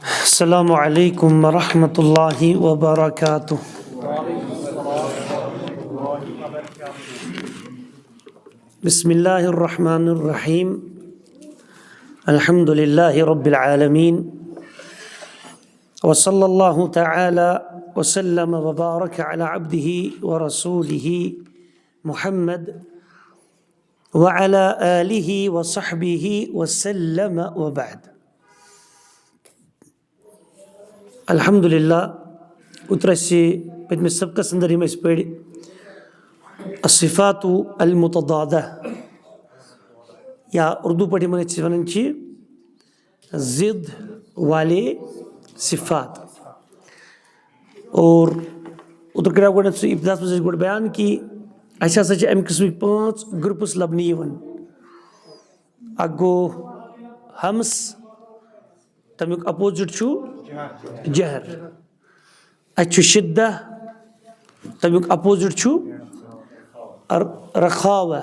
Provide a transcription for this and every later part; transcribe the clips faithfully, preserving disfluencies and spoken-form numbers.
السلام عليكم ورحمة الله وبركاته. بسم الله الرحمن الرحيم. الحمد لله رب العالمين. وصلى الله تعالى وسلم وبارك على عبده ورسوله محمد وعلى آله وصحبه وسلم وبعد. الحمد لله، اوترٕ ٲسۍ پٔتمِس سبقس اندر یِم أسۍ پٔرۍ الصفات المتضادہ، یا اردو پٲٹھۍ یِمن أسۍ ونان چھِ ضد والے صفات۔ اور اوترٕ کریو گۄڈٕنیتھ سُہ ابتداہس منٛز اَسہِ گۄڈٕ بیان کہِ اَسہِ ہسا چھِ اَمہِ قٕسمٕکۍ پانٛژھ گروپس لبنہٕ یِوان۔ اکھ گوٚو ہمس، تَمیُک اپوزٹ چھُ جہر۔ اَتہِ چھُ شدہ، تَمیُک اپوزٹ چھُ ر-، رخاوہ۔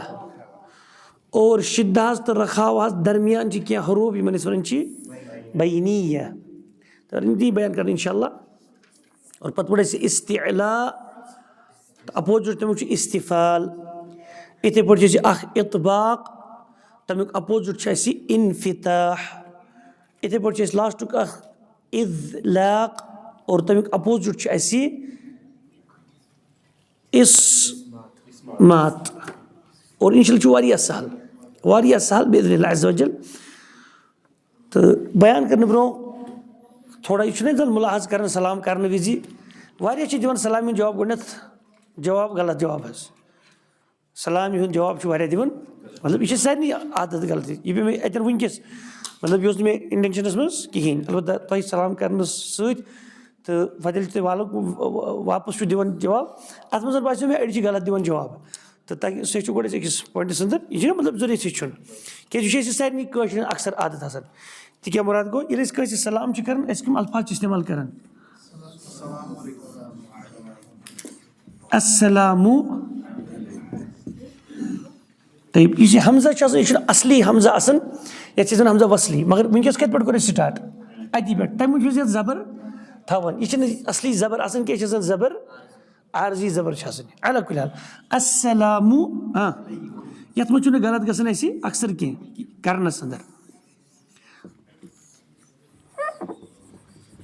اور شدہس تہٕ رخاوہس درمیان چھِ کینٛہہ حروف، یِمن أسۍ وَنان چھِ بینیہ۔ تہٕ یِم دِی بیان کرنہٕ انشاءاللہ۔ اور پتہٕ پٲٹھۍ اَسہِ استعلاء، تہٕ اپوزٹ تَمیُک چھُ استفال۔ یِتھے پٲٹھۍ چھُ اَسہِ اکھ اطباق، تَمیُک اپوزٹ چھُ اَسہِ انفتاح۔ یِتھے پٲٹھۍ چھُ اَسہِ لاسٹُک اکھ اذلاق، اور تَمیُک اپوزٹ چھُ اَسہِ اسمات۔ اور انشاءاللہ چھُ واریاہ سہل، واریاہ سہل باذن اللہ عز وجل۔ تہٕ بیان کرنہٕ برونٛہہ تھوڑا، یہِ چھُنہ زن ملاحظ کران سلام کرنہٕ وِزِ، واریاہ چھِ دِوان سلامہِ ہُنٛد جواب گۄڈٕنیتھ، جواب غلط جواب حظ۔ سلامہِ ہُنٛد جواب چھُ واریاہ دِوان، مطلب، یہِ چھِ سارنٕے عادت غلطی۔ یہِ پیٚیہِ مےٚ اَتٮ۪ن وٕنکیٚس، مطلب، یہِ اوس نہٕ مےٚ انٹینشنس منٛز کِہینۍ۔ البتہ تۄہہِ سلام کرنہٕ سۭتۍ تہٕ پتہٕ ییٚلہِ تُہۍ والُک واپس چھُ دِوان جواب، اتھ منٛز باسیٚو مےٚ أڑۍ چھِ غلط دِوان جواب۔ تہٕ تۄہہِ سیٚچھِو گۄڈٕ أسۍ أکِس پوینٹس اندر، یہِ چھُنہ مطلب ضروٗری سیٚچھُن، کیازِ یہِ چھُ اَسہِ سارنٕے کٲشرٮ۪ن اکثر عادت آسان۔ تہِ کیٛاہ مُراد گوٚو؟ ییٚلہِ أسۍ کٲنٛسہِ سلام چھِ کران، أسۍ کٕم الفاظ چھِ استعمال کران؟ السلام۔ طیب، یُس یہِ ہمزہ چھُ آسان، یہِ چھُنہٕ اصلی ہمزہ آسان، یتھ چھِ أسۍ ونان ہمزہ وصلی، مگر وٕنکیٚس کتہِ پٮ۪ٹھ کوٚر اَسہِ سٹارٹ؟ اتی پٮ۪ٹھ۔ تمہِ موٗجوٗب چھِ أسۍ یتھ زبر تھاوان، یہِ چھِنہٕ اصلی زبر آسان کینٛہہ، یہِ چھِ آسان زبر عارضی زبر چھِ آسان۔ علی کُلہِ حال، السلام، ہاں، یتھ منٛز چھُنہٕ غلط گژھان اَسہِ اکثر کینٛہہ کرنس اندر۔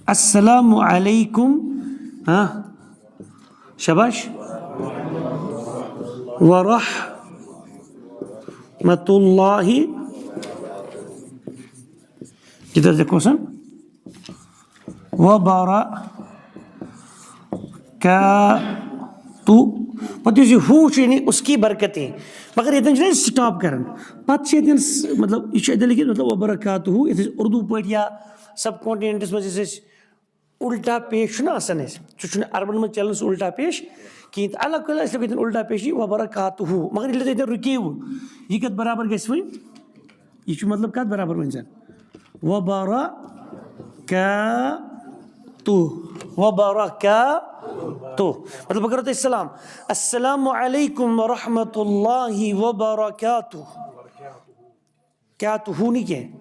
السلام علیکم، ہاں، شاباش، ورحمۃ اللہ، کدھر دیکھو سن؟ وبرکاتہ۔ پتہٕ یُس یہِ ہو چھُ، یعنی اس کی برکتیں، مگر ییٚتٮ۪ن چھُنہ أسۍ سٹاپ کران۔ پتہٕ چھِ ییٚتٮ۪ن س-، مطلب، یہِ چھُ اَتٮ۪ن لیکھِتھ، مطلب، وبرکاتہ، یَتھ أسۍ اردو پٲٹھۍ یا سب کانٹیننٹس منٛز یُس أسۍ الٹا پیش چھُنہ آسان اَسہِ، سُہ چھُنہٕ عربن منٛز چلان سُہ الٹا پیش کِہینۍ۔ تہٕ اللہ تعالیٰ، أسۍ لیکھو ییٚتٮ۪ن الٹا پیش، یہِ وبرکاتہ، مگر ییٚلہِ تُہۍ ییٚتٮ۪ن رُکیوٕ، یہِ کتھ برابر گژھِ وۄنۍ؟ یہِ چھُ مطلب کتھ برابر ؤنۍ زن؟ وبرکاتہ۔ وبرکاتہ۔ مطلب، بہٕ کرو تۄہہِ سلام۔ السلام علیکم ورحمۃ اللہ وبرکاتہ۔ کیٛاہ تہٕ ہو نہٕ کینٛہہ۔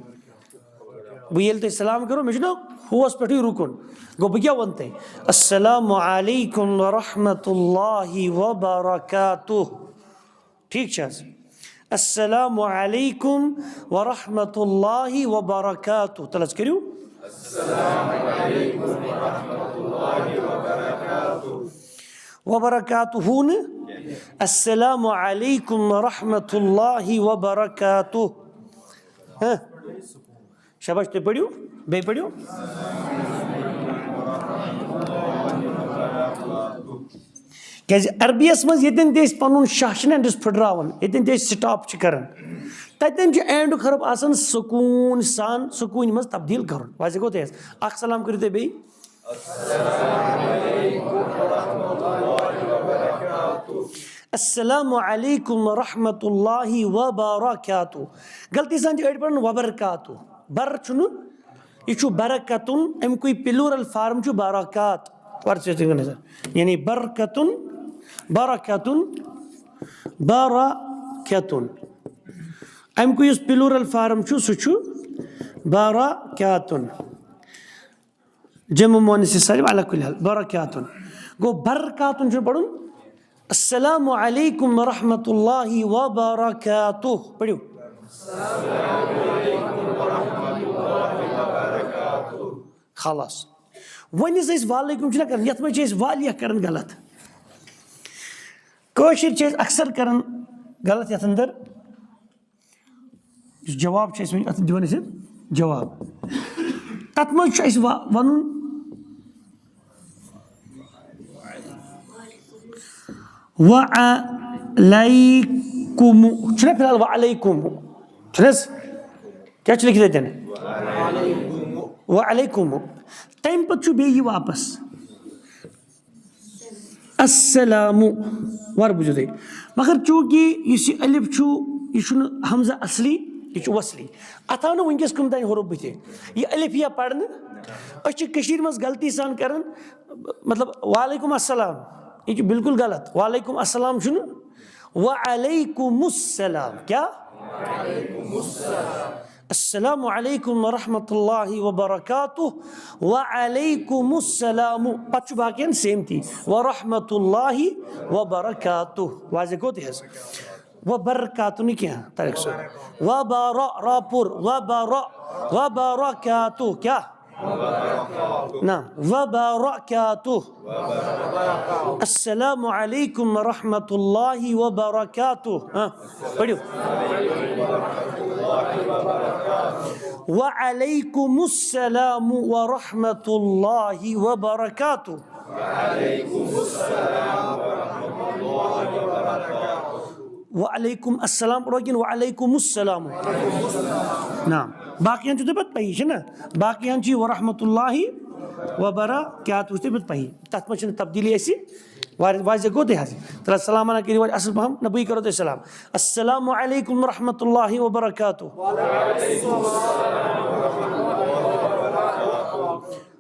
بہٕ ییٚلہِ تۄہہِ سلام کرو، مےٚ چھُنہ ہوس پٮ۪ٹھٕے رُکُن۔ گوٚو، بہٕ کیٛاہ وَنہٕ تۄہہِ؟ السلام علیکم ورحمۃ اللہ وبرکاتہ۔ ٹھیٖک چھِ حظ؟ السلام علیکم ورحمۃ اللہ وبرکاتہ۔ تَلہٕ حظ کٔرِو۔ وبرکاتہ نہٕ۔ السلام علیکم ورحمۃ اللہ وبرکاتہ۔ ہہ؟ شاباش، تُہۍ پٔرِو، بیٚیہِ پٔرِو۔ کیازِ عربی یس منٛز ییٚتٮ۪ن تہِ أسۍ پنُن شاہ چھِنہ أمِس پھٕٹراوان، ییٚتٮ۪ن تہِ أسۍ سٹاپ چھِ کران، تتٮ۪ن چھُ اینڈُک حرف آسان سکوٗن سان، سکوٗنہِ منٛز تبدیٖل کرُن۔ وۄنۍ گوٚو تۄہہِ حظ اکھ سلام کٔرِو تُہۍ بیٚیہِ۔ السلام علیکم ورحمۃ اللہ وبرکاتہ۔ غلطی سان چھِ أڑۍ پران وبرکاتہ، بر چھُنہٕ، یہِ چھُ برکتُن، اَمہِ کُے پلورل فارم چھُ برکات۔ ورژٕ یِتھ کٔنۍ نظر۔ یعنی برکتُن، برکتُن، برکتُن۔ اَمہِ کُے یُس پلورل فارم چھُ، سُہ چھُ برکاتُن۔ جمع مؤنث سالم، علی کل حال، برکاتن۔ گوٚو برکاتن چھُ پَرُن السلام علیکم ورحمۃ اللہ وبرکاتہ۔ پٔرِو۔ خلاص۔ وۄنۍ یُس أسۍ وعلیکم چھِنہ کران، یَتھ منٛز چھِ أسۍ والیہ کران غلط۔ کٲشِر چھِ أسۍ اکثر کران غلط یَتھ اندر۔ یُس جواب چھُ اَسہِ وۄنۍ اَتھ دِوان أسۍ جواب۔ تَتھ منٛز چھُ اَسہِ وا-، وَنُن وعلیکم۔ چھُنہ فی الحال وعلیکم؟ چھُنہ حظ؟ کیٛاہ چھُ لیکھِتھ اَتٮ۪ن؟ وعلیکم۔ تَمہِ پَتہٕ چھُ بیٚیہِ یہِ واپَس۔ السلام۔ وَر بوٗزِو تُہۍ۔ مگر چوٗنٛکہِ یُس یہِ الف چھُ، یہِ چھُنہٕ ہمزہ اصلی، یہِ چھُ وصلی۔ اَتھ آو نہٕ وٕنکیٚس کُنہِ تانۍ حروف بٕتھِ۔ یہِ الف یی پَرنہٕ۔ أسۍ چھِ کٔشیٖرِ منٛز غلطی سان کران، مطلب، وعلیکم السلام۔ یہِ چھُ بالکل غلط۔ وعلیکم السلام چھُنہٕ، وعلیکم السلام۔ کیٛاہ؟ السلام علیکم ورحمۃ اللہ وبرکاتہ۔ وعلیکم السلام۔ پتہٕ چھُ باقین same تی۔ ورحمۃ اللہ وبرکاتہ۔ واضح گوٚو تہِ حظ؟ وبرکاتہ نہٕ کینٛہہ، طارق صٲب۔ وبر، را پوٗر، وبر، وبرکاتہ۔ کیٛاہ؟ نعم، وبرکاتہ۔ السلام علیکم ورحمۃ اللہ وبرکاتہ۔ ہاں، پٔرِو۔ وعلیکم السلام ورحمۃ اللہ وبرکاتہ۔ وعلیکم السلام پَرو کِنہٕ وعلیکم السلام؟ نعم۔ باقیَن چھُ تۄہہِ پَتہٕ پَیی، چھُنہ؟ باقیَن چھُ یہِ ورحمۃ اللہ وبرکاتہ چھُ تۄہہِ پَتہٕ پَیی۔ تَتھ منٛز چھِنہٕ تبدیٖلی اَسہِ۔ واریاہ واضح گوٚو تۄہہِ حظ؟ تہٕ سلام علیکم کٔرِو وۄنۍ اَصٕل پَہَم، نہ بٕے کَرو تۄہہِ سلام۔ السلام علیکم ورحمۃ اللہ وبرکاتہ۔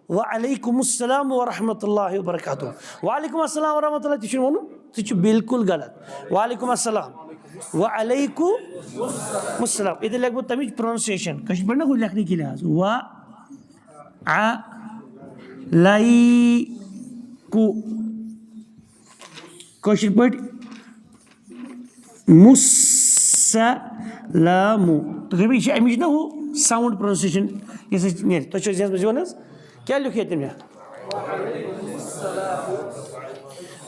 وعلیکم السلام ورحمۃ اللہ وبرکاتہ۔ وعلیکم السلام ورحمۃ اللہ تہِ چھُنہٕ وَنُن، سُہ چھُ بالکل غلط۔ وعلیکم السلام۔ وعلیکم السلام۔ ییٚتہِ لیکھٕ بہٕ تَمِچ pronunciation۔ کٲشِر پٲٹھۍ نہ ہُہ لیکھنہٕ کہِ لحاظ۔ و، ع، لَے، کو۔ کٲشِر پٲٹھۍ مُسَلامُ۔ تُہۍ چھِو، یہِ چھِ اَمِچ نہ ہُہ sound pronunciation یۄس اَسہِ نیرِ۔ تۄہہِ چھُو ذہنَس منٛز یِوان حظ؟ کیٛاہ لیوٚکھ ییٚتہِ مےٚ؟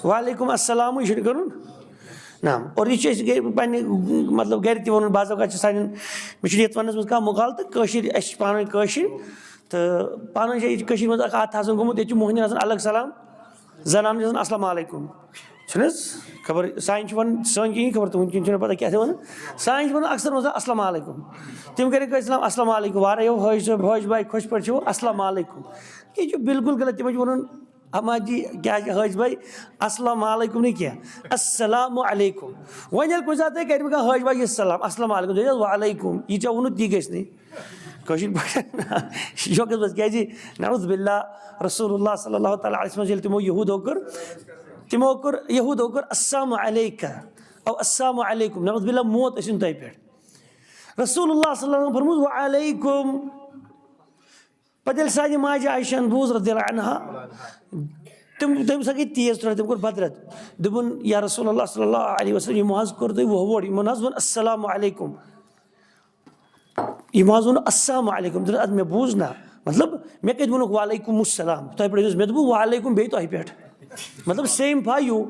وعلیکم السلام، یہِ چھُنہٕ کَرُن۔ نعم۔ اور یہِ چھُ اَسہِ گَرِ پنٛنہِ، مطلب، گَرِ تہِ وَنُن، بعض اوقات چھِ سانٮ۪ن، مےٚ چھُنہٕ یَتھ وَننَس منٛز کانٛہہ مُغالطہٕ، کٲشِرۍ، اَسہِ چھِ پانہٕ ؤنۍ کٲشِرۍ۔ تہٕ پانہٕ ؤنۍ چھِ ییٚتہِ کٔشیٖرِ منٛز اَکھ عادت آسان گوٚمُت، ییٚتہِ چھِ مۄہنِوٮ۪ن آسان الگ سلام، زنانن چھِ آسان السلام علیکم۔ چھُنہٕ حظ؟ خبر سانہِ چھِ وَنان، سٲنۍ کِنہٕ خبر تُہُنٛد کِنہٕ چھُنہٕ پَتہ کیٛاہ چھِ وَنان۔ سانہِ چھِ وَنان اکثر وَنان السلام علیکم۔ تِم کَرن کٲنٛسہِ سلام، السلام علیکم، وارٕ یِیِو حٲج صٲب، حٲج بھاے، خۄش پٲٹھۍ چھِو، السلام علیکم۔ یہِ چھُ بالکل غلط، تِمن چھِ وَنُن، اما جی، کیٛاہ چھِ حٲج بھاے؟ السلام علیکم نہٕ کینٛہہ، السلام علیکم۔ وۄنۍ ییٚلہِ کُنہِ ساتہٕ تۄہہِ کَرِ مےٚ کانٛہہ حٲج بھائی یہِ سلام، السلام علیکم، تُہۍ دٔپِو وعلیکم، یہِ ژےٚ ووٚنُتھ تی گژھِ نہٕ۔ کٲشِر پٲٹھۍ شوقَس منٛز، کیٛازِ نعوذ باللہ، رسول اللہ صلی اللہ تعالیٰ علیہ وسلم ییٚلہِ تِمو یہوٗدو کٔر، تِمو کٔر، یہوٗدو کٔر السلام علیکہ، او السلام علیکم، نعوذ باللہ، موت ٲسِن تۄہہِ پٮ۪ٹھ۔ رسول اللہ صلی اللہ علیہ وسلم فرموز وعلیکم۔ پتہٕ ییٚلہِ سانہِ ماجہِ عائشہ ہن بوٗز رضی اللہ عنہا، تِم، تٔمِس گٔے تیز تھوڑا، تٔمۍ کوٚر بدرت۔ دوٚپُن، یا رسول اللہ صلی اللہ علیہ وسلم، یِمو حظ کوٚر تۄہہِ وُہ ووٹ، یِمن حظ ووٚن السلام علیکم۔ یِمو حظ ووٚن السلام علیکم۔ دوٚپُن، اَدٕ مےٚ بوٗز نہ، مطلب، مےٚ کَتہِ ووٚنُکھ وعلیکم السلام؟ تۄہہِ پٮ۪ٹھ حظ، مےٚ دوٚپوُ وعلیکم بیٚیہِ تۄہہِ پٮ۪ٹھ۔ مطلب، same for you،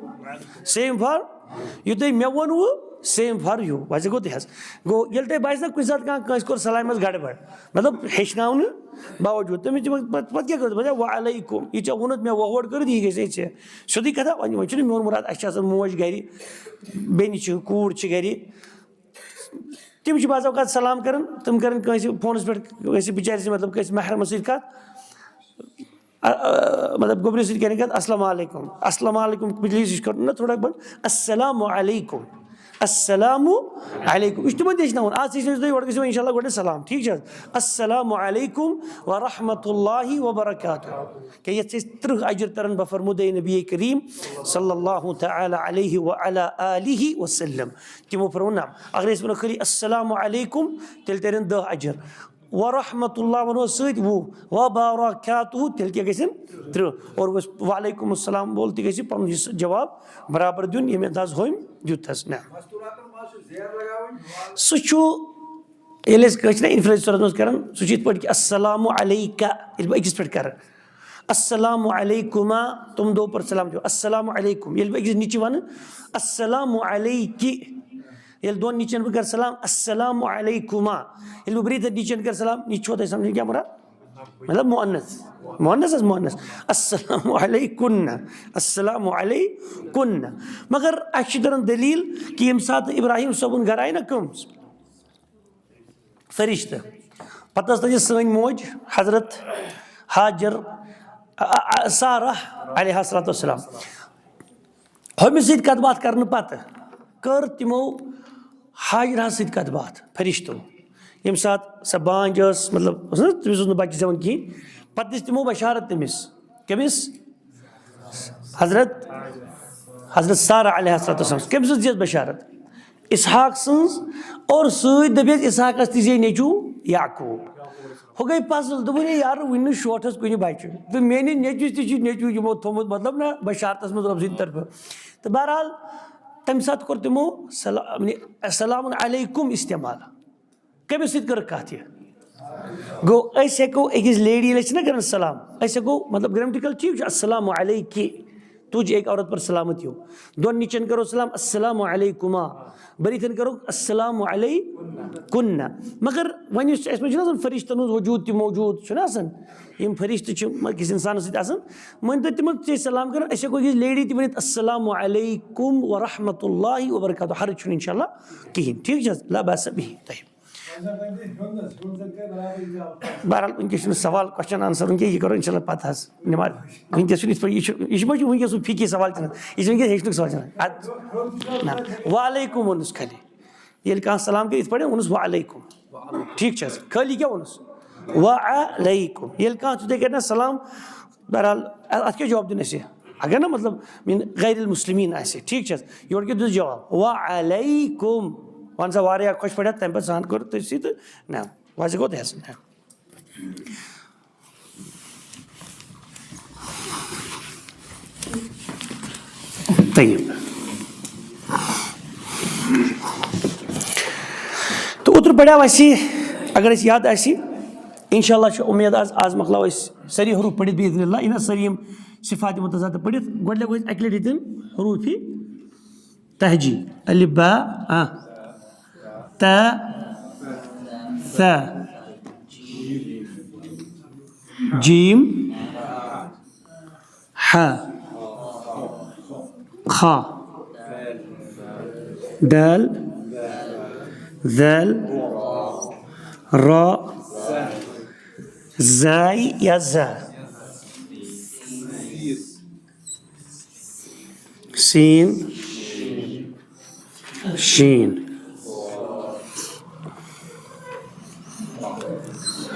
same for you، تۄہہِ مےٚ ووٚنوُ، same for you۔ ویسے گوٚو تہِ حظ۔ گوٚو، ییٚلہِ تۄہہِ باسہِ نہ کُنہِ ساتہٕ کانٛہہ کٲنٛسہِ کوٚر سلامہِ منٛز گڑبڑ، مطلب، ہیٚچھناونہٕ باوجوٗد، تٔمِس چھِ پتہٕ، پتہٕ کیٛاہ کٔرِتھ؟ وعلیکم، یہِ ژےٚ ووٚنُتھ مےٚ وۄہوڑ کٔرِتھ، یہِ گژھِ ژےٚ۔ سیوٚدُے کتھا، وۄنۍ، وۄنۍ چھُنہٕ میون مُراد، اَسہِ چھِ آسان موج گرِ، بیٚنہِ چھِ، کوٗر چھِ گرِ، تِم چھِ بعض اوقات سلام کران، تِم کران کٲنٛسہِ فونس پٮ۪ٹھ، کٲنٛسہِ بِچارِ سۭتۍ، مطلب، کٲنٛسہِ محرمس سۭتۍ کتھ۔ آ، آ، مطلب، گوٚبرِس سۭتۍ کَرِ کَتھ، "السلام علیکم، السلام علیکم"، please، یہِ چھُ کَرُن نہ تھوڑا بَنٛد، "السلام علیکم، السلام علیکم"۔ یہِ چھُ تِمَن تہِ ہیٚچھناوُن۔ آز ہیٚچھنٲیِو تُہۍ، یورٕ گٔژھِو اِنشاء اللہ گۄڈٕ سلام، ٹھیٖک چھِ حظ؟ "السلام علیکم ورحمۃ اللہ وبرکاتہ"۔ کیٛاہ یَتھ چھِ أسۍ تٕرٛہ اجر تَران بفرمودے نبی کریم صلی اللہ تعالیٰ علیہ وعلی آلہ وسلم۔ تِمو فرموو، نہ، اگر أسۍ وَنو خٲلی "السلام علیکم"، تیٚلہِ تَرن دَہ اجر۔ ورحمۃ اللہ ونو سۭتۍ وُہ، وبرکاتہ تیٚلہِ کیٛاہ گژھن؟ ترٕٛہ۔ اور وَس-، وعلیکم السلام وول تہِ گژھِ پنُن حصہٕ جواب برابر دیُن، ییٚمہِ انداز ہوٚمۍ دیُت حظ۔ نہ۔ سُہ چھُ، ییٚلہِ أسۍ کٲنٛسہِ چھِنہ انفرادی صورتس منٛز کران، سُہ چھُ یِتھ پٲٹھۍ کہِ السلام علیکہ، ییٚلہِ بہٕ أکِس پٮ۪ٹھ کرٕ، السلام علیکما، تِم دو پر سلام چھُ، السلام علیکم۔ ییٚلہِ بہٕ أکِس نِچہِ وَنہٕ، السلام علیکِ، ییٚلہِ دۄن نِچن بہٕ کرٕ سلام، السلام علیکما۔ ییٚلہِ بہٕ برٛیٖتھن نِچن کرٕ سلام، نِچ چھو تۄہہِ سمجھان کیٛاہ مراد؟ مطلب مؤنث، مؤنث حظ مؤنث۔ السلام علیکن، السلام علیکن۔ مگر اَسہِ چھِ دَران دٔلیٖل کہِ ییٚمہِ ساتہٕ ابراہیم صٲبُن گرٕ آیہِ نہ کٕم؟ فرشتہٕ۔ پتہٕ ٲس تَتہِ سٲنۍ موج حضرت ہاجر، آ، آ، سارہ علیہ الصلوۃ والسلام۔ ہُمِس سۭتۍ کَتھ باتھ کرنہٕ پتہٕ کٔر تِمو ہاجرہ سۭتۍ کَتھ باتھ فرشتو۔ ییٚمہِ ساتہٕ سۄ بانج ٲس، مطلب، ٲس نہ، تٔمِس اوس نہٕ بچہِ زٮ۪وان کِہیٖنۍ، پتہٕ دِژ تِمو بشارت تٔمِس۔ کٔمِس؟ حضرت، حضرت سارہ علیہ الصلوۃ والسلام۔ کٔمِس حظ دِژ بشارت؟ اسحاق سٕنٛز۔ اور سۭتۍ دٔپِس اسحاقس تہِ زے نیٚچوٗ یعقوب۔ ہُہ گٔے پزل، دوٚپُن، "ہے یارٕ، وُنہِ نہٕ شوٹھس کُنہِ بچہِ۔ تہٕ میٲنِس نیٚچوِس تہِ چھُ نیٚچوٗ یِمو تھوٚومُت، مطلب نہ، بشارتس منٛز رۄب سٕنٛدِ طرفہٕ۔" تہٕ بہرحال، تمہِ ساتہٕ کوٚر تِمو سلام، یعنی السلام علیکم استعمال۔ کٔمِس سۭتۍ کٔرٕکھ کَتھ یہِ؟ گوٚو، أسۍ ہٮ۪کو أکِس لیڈی ییٚلہِ أسۍ چھِنہ کَران سلام، أسۍ ہٮ۪کو، مطلب، گرٛیمٹِکَل ٹھیٖک چھُ، السلام علیکِ، تُج ایک عورت پر سلامت ہو۔ دۄن نِچَن کَرو سلام، السلام علیکُما۔ بٔرِتھَن کَرو السلام علیکُنہ۔ مگر وۄنۍ یُس چھُ، اَسہِ منٛز چھُنہ آسان فرشتَن ہُنٛد وجوٗد تہِ موجوٗد، چھُنہ آسان؟ یِم فرشتہٕ چھِ أکِس اِنسانَس سۭتۍ آسان، مٲنۍ تو تِمَن تہِ سلام کَران، أسۍ ہٮ۪کو أکِس لیڈی تہِ ؤنِتھ، السلام علیکُم ورحمۃ اللہ وبرکاتہ، حرج چھُنہٕ اِنشاء اللہ کِہیٖنۍ، ٹھیٖک چھِ حظ؟ لا بأس به، طیب۔ بہرحال، وٕنکیٚس چھُنہٕ سوال، کوسچن آنسر وٕنکیٚس، یہِ کرو انشاءاللہ پتہٕ حظ۔ نماز وٕنکیٚس چھُنہٕ یِتھ پٲٹھۍ، یہِ چھُ، یہِ چھُ ما چھُ وٕنکیٚس سُہ فقہی سوال چھُنہٕ، یہِ چھُ وٕنکیٚس ہیٚچھنُک سوال چھُنہٕ۔ اَد-، نہ۔ وعلیکم ووٚنُس خٲلی۔ ییٚلہِ کانٛہہ سلام کرِ، یِتھ پٲٹھۍ ووٚنُس وعلیکم۔ ٹھیٖک چھِ حظ؟ خٲلی کیٛاہ ووٚنُس؟ وعلیکم۔ ییٚلہِ کانٛہہ تیُتھُے کرِ نہ سلام، بہرحال، اَتھ کیٛاہ جواب دیُن اَسہِ؟ اگر نہ، مطلب، من غیر المسلمین آسہِ، ٹھیٖک چھِ حظ؟ یورٕ کیٛاہ دیُت جواب؟ وعلیکم۔ وَن سا واریاہ خۄش پٲٹھۍ، تَمہِ پَتہٕ سان کوٚر تٔتھۍ سۭتۍ تہٕ نہ، وَزِ گوٚو تہِ حظ۔ طیب۔ تہٕ اوترٕ پَریو اَسہِ، اگر اَسہِ یاد آسہِ، انشاءاللہ چھِ اُمید آز، آز مۄکلاو أسۍ سٲری حروٗف پٔرِتھ بِاِذنِ اللہ۔ یِم حظ سٲری یِم صفات متضاد پٔرِتھ، گۄڈٕ لٮ۪کھو أسۍ اَکہِ لَٹہِ تِم حروٗفِ تہجی۔ الف با، آ۔ تا، ثا، جیم، ہا، خا، دال، ذال، را، زاے یا زا، سین، شین،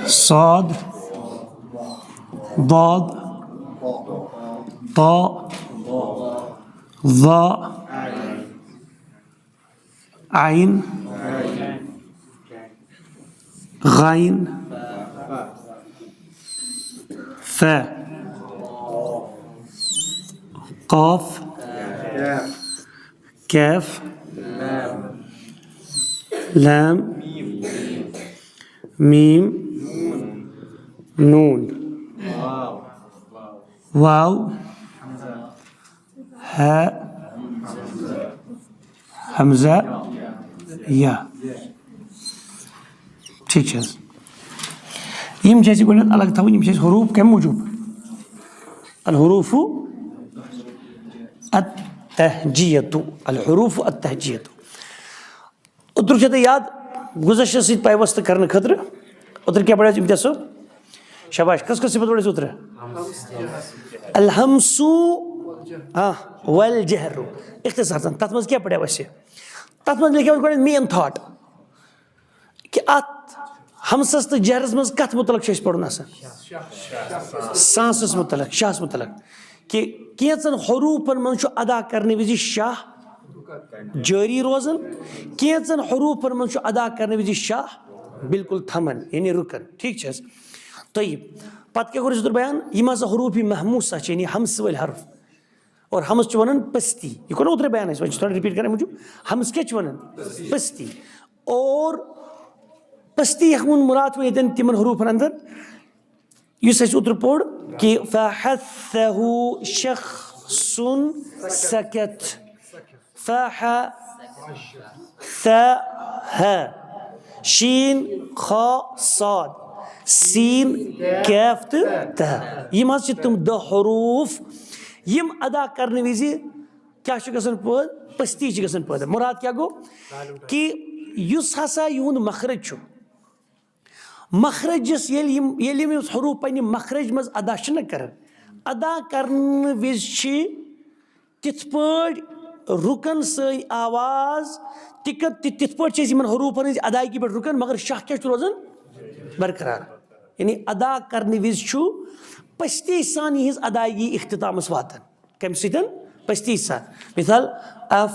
صاد، ضاد، طا، ظا، عین، غین، فا، قاف، کاف، لام، میم، نون، واو، ہا، ہمزہ، یا۔ ٹھیک چھا؟ یِم چھِ اَسہِ گۄڈٕنٮ۪تھ الگ تھاوٕنۍ، یِم چھِ اَسہِ حروٗف کَمہِ موٗجوٗب؟ الحروف التہجیتُ، الحروف التہجیتُ۔ اوترٕ چھا تۄہہِ یاد، گُذشتَس سۭتۍ پیوستہٕ کرنہٕ خٲطرٕ؟ اوترٕ کیٛاہ پَرِ اَسہِ اِمتیاز صٲب؟ شاباش، کس کس صفت پَرِ اَسہِ اوترٕ؟ الہمسُ، آ، والجہرُ۔ اختصار سان، تَتھ منٛز کیٛاہ پَرِ اَسہِ؟ تَتھ منٛز لیکھِ اَسہِ گۄڈٕ main thought کہِ اَتھ ہمسس تہٕ جہرس منٛز کَتھ مُتعلق چھُ اَسہِ پَرُن آسان؟ سانسَس مُتعلق، شاہَس مُتعلق۔ کہِ کینٛژن حروٗفن منٛز چھُ ادا کرنہٕ وِزِ شاہ جٲری روزان، کینٛژن حروٗفن منٛز چھُ ادا کرنہٕ وِزِ شاہ بالکل تھمن، یعنی رُکن۔ ٹھیک چھس؟ طیب۔ پتہٕ کیٛاہ کوٚر اَسہِ اوترٕ بیان؟ یِم ہسا حروف مہموسہ چھِ، یعنی ہمسہٕ وٲلۍ حرف۔ اور ہمس چھِ ونان پستی۔ یہِ کوٚر نہ اوترٕ بیان اَسہِ، وۄنۍ چھِ تھوڑا repeat کران اَمہِ موٗجوٗب۔ ہمس کیٛاہ چھِ ونان؟ پستی۔ اور پستی ہُنٛد مراد چھُ ییٚتٮ۪ن تِمن حروفن اندر یُس اَسہِ اوترٕ پوٚر کہِ فحثه شخص سكت۔ فح، ث، ہ، شین، خا، صاد، سین، کیف تہٕ تہ۔ یِم حظ چھِ تِم دَہ حروٗف یِم ادا کرنہٕ وِزِ کیٛاہ چھُ گژھان پٲدٕ؟ پستی چھِ گژھان پٲدٕ۔ مُراد کیٛاہ گوٚو؟ کہِ یُس ہسا یِہُنٛد مخرج چھُ، مخرجس ییٚلہِ یِم، ییٚلہِ یِم یُس حروٗف پننہِ مخرج منٛز ادا چھِنہ کران، ادا کرنہٕ وِزِ چھِ تِتھ پٲٹھۍ رُکن سٲنۍ آواز، تہِ کٔر-، تہِ-، تِتھ پٲٹھۍ چھِ أسۍ یِمن حروٗفن ہٕنٛزِ ادایگی پٮ۪ٹھ رُکان، مگر شاہ کیٛاہ چھُ روزان؟ برقرار۔ یعنی ادا کرنہٕ وِزِ چھُ پستی سان یِہٕنٛز ادایگی اختتامس واتان۔ کمہِ سۭتۍ؟ پستی سان۔ مثال، اف۔